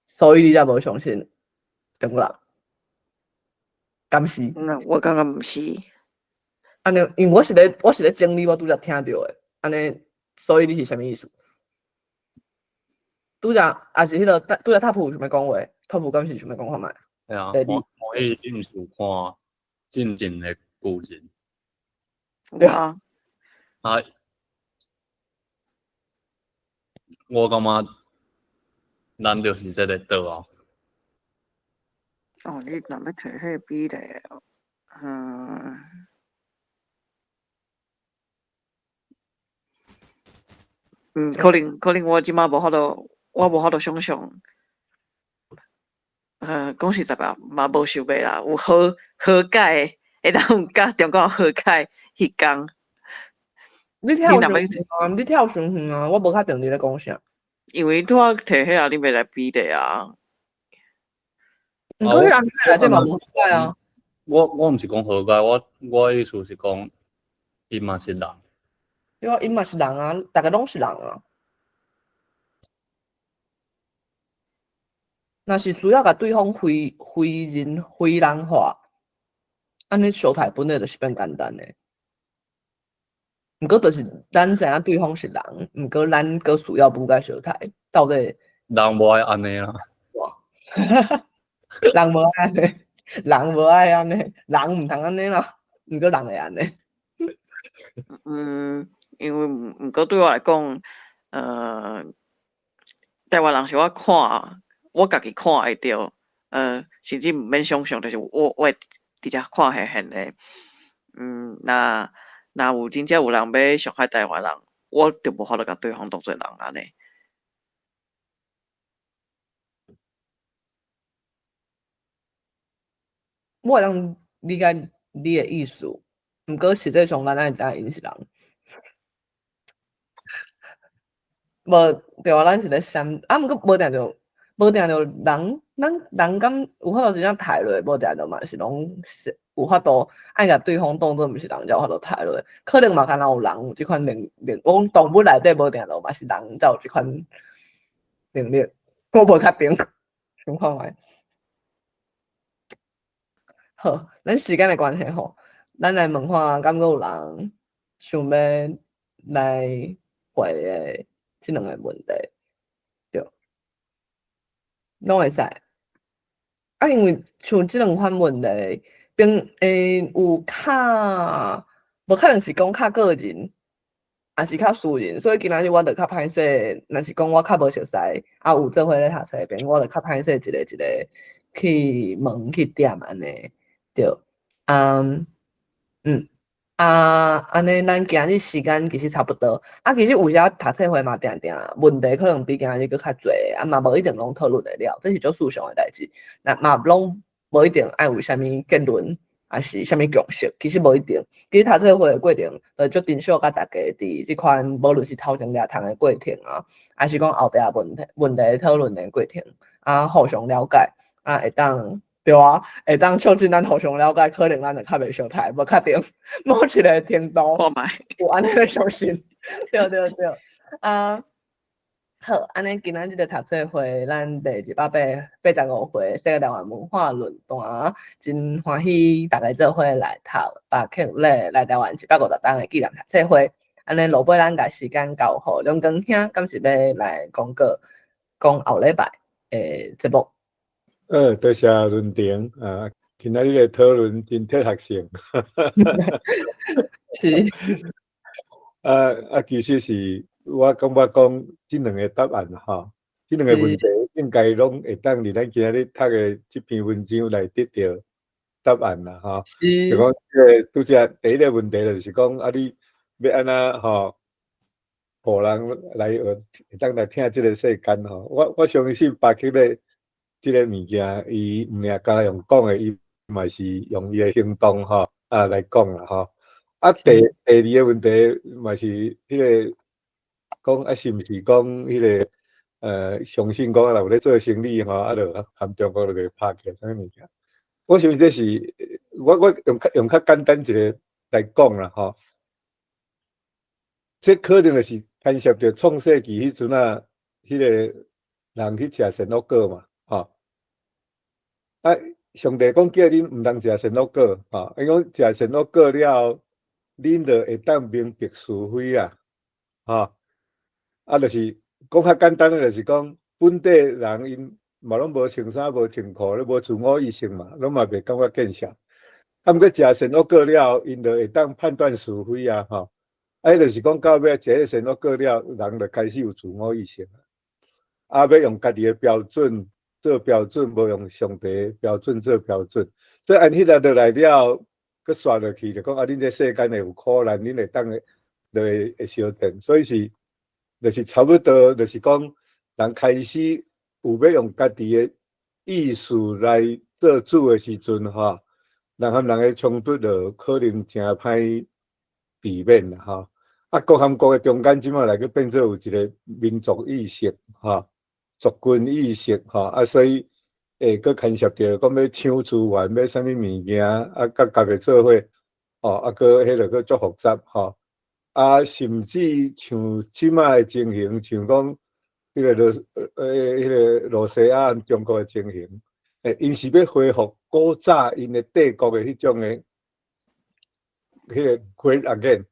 所以你才無相信中國人，敢是？嗯，我感覺毋是。按呢，因為我是咧整理我拄才聽著的，按呢，所以你是啥物意思？拄才也是彼个，拄才塔普有想欲講話，塔普敢是想欲講看覓？嘿啊，第二我我伊毋是有看進前的巨人。有啊。啊，我感覺咱就是這個島啊。哦，你若欲提彼個比例，可能我這馬無法度，我無法度想象。講實在吧，嘛無想欲啦。有和和解，會當有佮中國和解彼工。你跳傷遠啊！你跳傷遠啊！我無確定你咧講啥。因為拄仔提彼個，你欲來比例啊？毋過彼人內底嘛無和解啊。我毋是講和解，我意思是講，伊嘛是人。對啊，伊嘛是人啊，逐个攏是人啊。若是需要共對方非非人非人化，按呢相刣本來就是變簡單的。毋過就是咱知影對方是人，毋過咱閣需要舞共相刣，到底人無愛按呢啦。人無愛按呢，人無愛按呢，人毋通按呢啦，毋過人會按呢。因為毋過對我來講，台灣人是我看，我家己看會著，甚至毋免想象，就是我會直接看彼現的。若有真正有人欲傷害台灣人，我就無法度共對方當做人按呢。我會當理解你的意思，毋過實際上咱愛知影𪜶是人。無對啊，咱是咧想，啊，毋過無定著，無定著人，咱人敢有法度真正刣落，無定著嘛是攏是有法度愛共對方當做毋是人，才有法度刣落。可能嘛，敢若有人有這款能力，我講動物內底無定著嘛是人才有這款能力，我無確定，想看覓。好，咱時間的關係吼，咱來問看，敢閣有人想欲來回的這兩個問題，對，攏會使。啊，因為像這兩款問題，並有較無可能是講較個人，抑是較私人，所以今仔日我就較歹勢，若是講我較無熟似，啊有做伙咧讀冊的朋友，我就較歹勢一个一个去問去點按呢，對，按呢，咱今日時間其實差不多，啊，其實有時讀冊會嘛，定定問題可能比今日閣較濟，啊嘛無一定攏討論會了，這是足事上的代誌，那嘛攏無一定愛有啥物結論，抑是啥物共識，其實無一定。其實讀冊會的過程，就足珍惜佮大家佇這款無論是頭前掠談的過程啊，抑是講後壁問題討論的過程，啊，互相了解，啊，會當。對啊，會當促進咱互相了解，可能咱就較袂相刣，無確定某一個程度有按呢相信。對對對，啊，好，按呢今仔日個讀冊會，咱第185回世界台灣文化論壇，真歡喜大家做伙來讀巴克禮來台灣150冬的紀念讀冊會。按呢落尾咱共時間交予梁光兄，敢是欲來講告講後禮拜的節目。多謝潤婷啊，今仔日的討論真哲學性。是。其實是我感覺講，這兩个答案吼，這兩個問題應該攏會當佇咱今仔日讀的這篇文章來得著答案啦，吼。就講這个拄才第一个問題就是講，啊，你欲按怎吼，予人來學，會當來聽這个世間吼。我相信巴克禮這个物件，伊毋爾干焦用講的，伊嘛是用伊的行動吼來講啦吼。啊，第二个問題嘛是彼个講啊，是毋是講彼个相信講啊，若有咧做生意吼，啊，就含中國就袂拍起來啥物物件？我想這是我用較簡單一个來講啦吼。這可能就是牽涉著創世紀彼陣啊，彼个人去食善惡果嘛，吼。啊，上帝講叫恁毋通食善惡果，吼，伊講食善惡果了後，恁就會當明白是非啊，吼。啊，就是講較簡單的，就是講，本地人𪜶嘛攏無穿衫、無穿褲，咧無自我意識嘛，攏嘛袂感覺見笑。啊，毋過食善惡果了後，𪜶就會當判斷是非啊，吼。啊，彼就是講到尾食彼善惡果了，人就開始有自我意識。啊，欲用家己的標準做標準，無用上帝的標準做標準。所以按彼個落來了後，閣煞落去就講啊，恁這世間會有苦難，恁會當會就會會相見。所以是，就是差不多，就是講人開始有欲用家己的意思來做主的時陣，吼，人和人的衝突就可能誠歹避免啦，吼。啊，國和國的中間，這擺來閣變做有一個民族意識，吼，族群意識，吼，啊，所以會閣牽涉著講欲搶資源，欲啥物物件，啊，佮共伊做伙，吼，啊，閣彼个閣足複雜，吼，啊，甚至像這擺的情形，像講彼個羅西亞中國的情形，𪜶是欲恢復古早𪜶的帝國的彼種的，彼個 great again。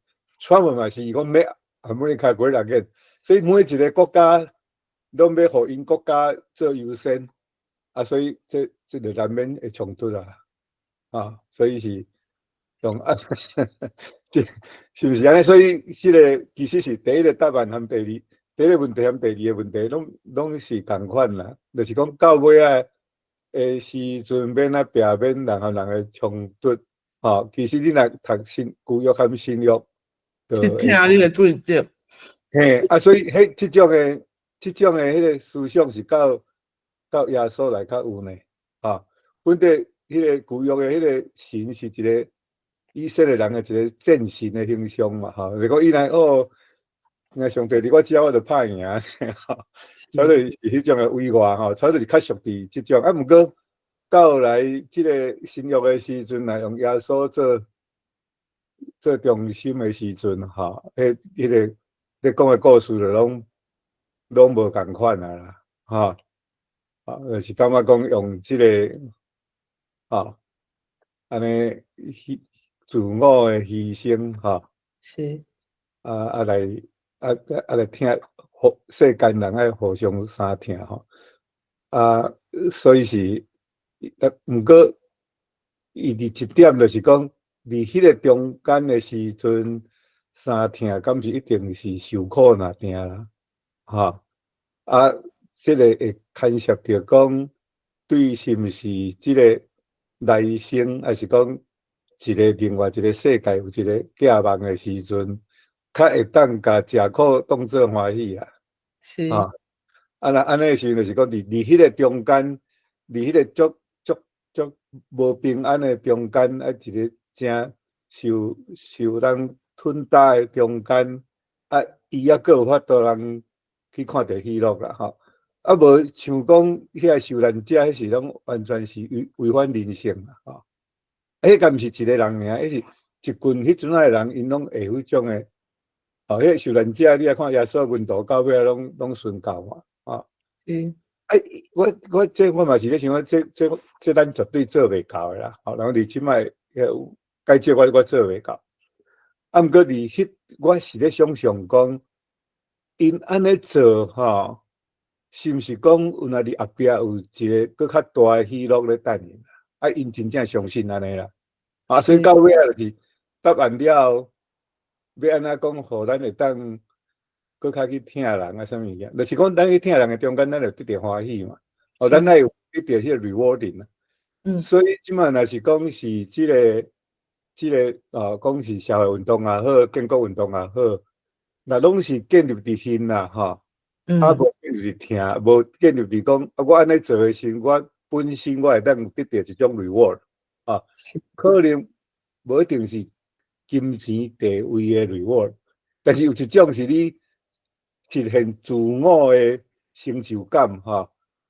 川普嘛是伊講欲 America great again，所以每一個國家攏欲予𪜶國家做優先，啊，所以這就難免會衝突啊，啊，所以是用啊，這是毋是按呢？所以這個其實是第一個答案和第二，第一個問題和第二個問題攏攏是仝款啦，就是講到尾仔的時陣，欲按怎避免人和人的衝突，吼，其實你若讀新舊約和新約。去疼你的對敵。嘿，啊，所以彼這種的彼個思想是到耶穌來較有呢，啊，本底彼個舊約的彼個神是一個以色列人的一個戰神的形象嘛，吼，就是講伊來哦，那上帝佇我遮我就拍贏，吼，所以是彼種的偉大吼，所以就是較屬佇這種，啊，毋過到來這個新約的時陣，來用耶穌做中心的時陣，吼，彼個咧講的故事就攏攏無仝款啊啦，吼，啊，就是感覺講用這個，吼，按呢犧自我的犧牲，吼，啊啊來啊啊來疼世間人愛互相相疼吼，啊，所以是，啊，毋過伊佇一點就是講，佇彼個中間的時陣，相疼敢是一定是受苦難定啦，吼，啊，這個會牽涉著講，對是毋是這個來生，抑是講一個另外一個世界有一個寄望的時陣，較會當共食苦當做歡喜啊。啊，啊若按呢時陣就是講，佇彼個中間，佇彼個足足足無平安的中間，啊一個誠受人吞打的中間，啊，伊猶閣有法度通去看著喜樂啦，吼。啊，無像講遐受難者，彼是攏完全是違反人性啦，吼。彼個毋是一個人爾，彼是一群彼陣仔的人，𪜶攏會有彼種的。哦，彼個受難者，你來看耶穌門徒到尾攏攏殉教嘛，啊。哎，我這我嘛是咧想講，這咱絕對做袂到的啦。吼，然後佇這擺有解釋我做袂到。啊，毋過佇彼，我是咧想象講，𪜶按呢做吼，是毋是講有若佇後壁有一個閣較大的喜樂咧等𪜶？啊，𪜶真正相信按呢啦。啊，所以到尾仔就是答案了後，欲按怎講，予咱會當閣較去疼人啊，啥物件？就是講咱去疼人的中間，咱就得著歡喜嘛。哦，咱愛有得著彼個 rewarding 啊。所以這擺若是講是這個啊，講是社會運動也好，建國運動也好，若攏是建立佇恨啦，吼，啊，無建立佇疼，無建立佇講，啊，我按呢做的時陣，我本身我會當得著一種 reward 啊，可能無一定是金錢地位的 reward，但是有一種是你實現自我的成就感，吼，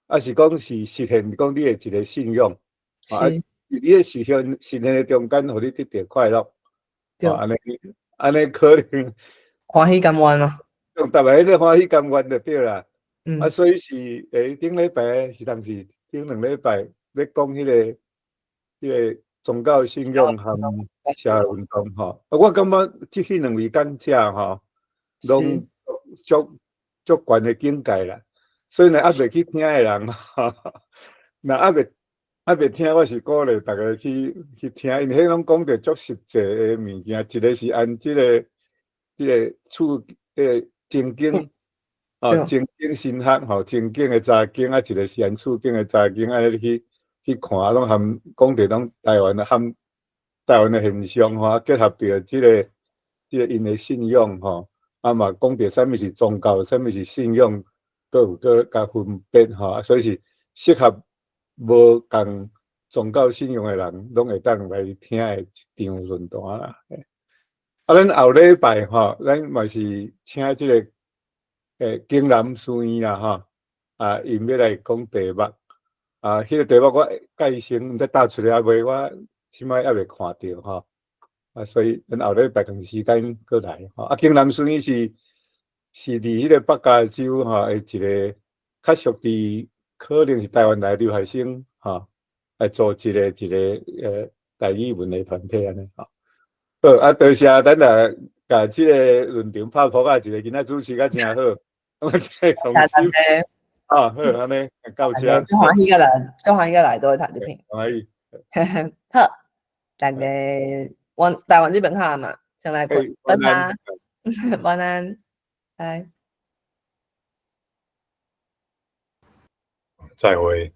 抑是講是實現講你的一個信仰，啊，你的實現的中間，予你得著快樂，按呢按呢可能歡喜甘願咯，用逐個彼個歡喜甘願就對啦。啊，所以是頂禮拜是當時頂兩禮拜咧講彼個宗教信仰和社會運動吼，啊，我感覺這彼兩位講者吼，攏足足懸的境界啦。所以呢，猶未去聽的人，若猶未聽，我是鼓勵逐家去聽，因為彼攏講著足實際的物件，一個是按這個處彼個情景，哦，情景神學吼，情景的查經啊，一個是按處境的查經，按呢去看，攏含講著攏台灣的含台灣的現象吼，結合著這個𪜶的信仰吼，啊嘛講著啥物是宗教，啥物是信仰，閣有閣共分別吼，所以是適合無仝宗教信仰的人，攏會當來聽的一場論壇啦。啊，咱後禮拜吼，咱嘛是請這個京南書院啦吼，啊，𪜶欲來講題目，啊，彼個題目我介紹，毋知貼出來猶未，我這擺猶未看著吼，啊，所以咱後禮拜仝時間閣來吼。啊，京南書院是佇彼個北加州吼的一個，較屬佇可能是台灣來留學生吼，來組織的一個台語文的團體按呢吼。好，啊，多謝咱來共這個論壇拍噗仔一个囡仔主持甲誠好，我這個同事啊，好，按呢到遮。足歡喜佮來，足歡喜佮來做伙讀這篇。歡喜。好，大家阮台灣這邊較嘛，先來睏，多謝，晚安，拜。再會。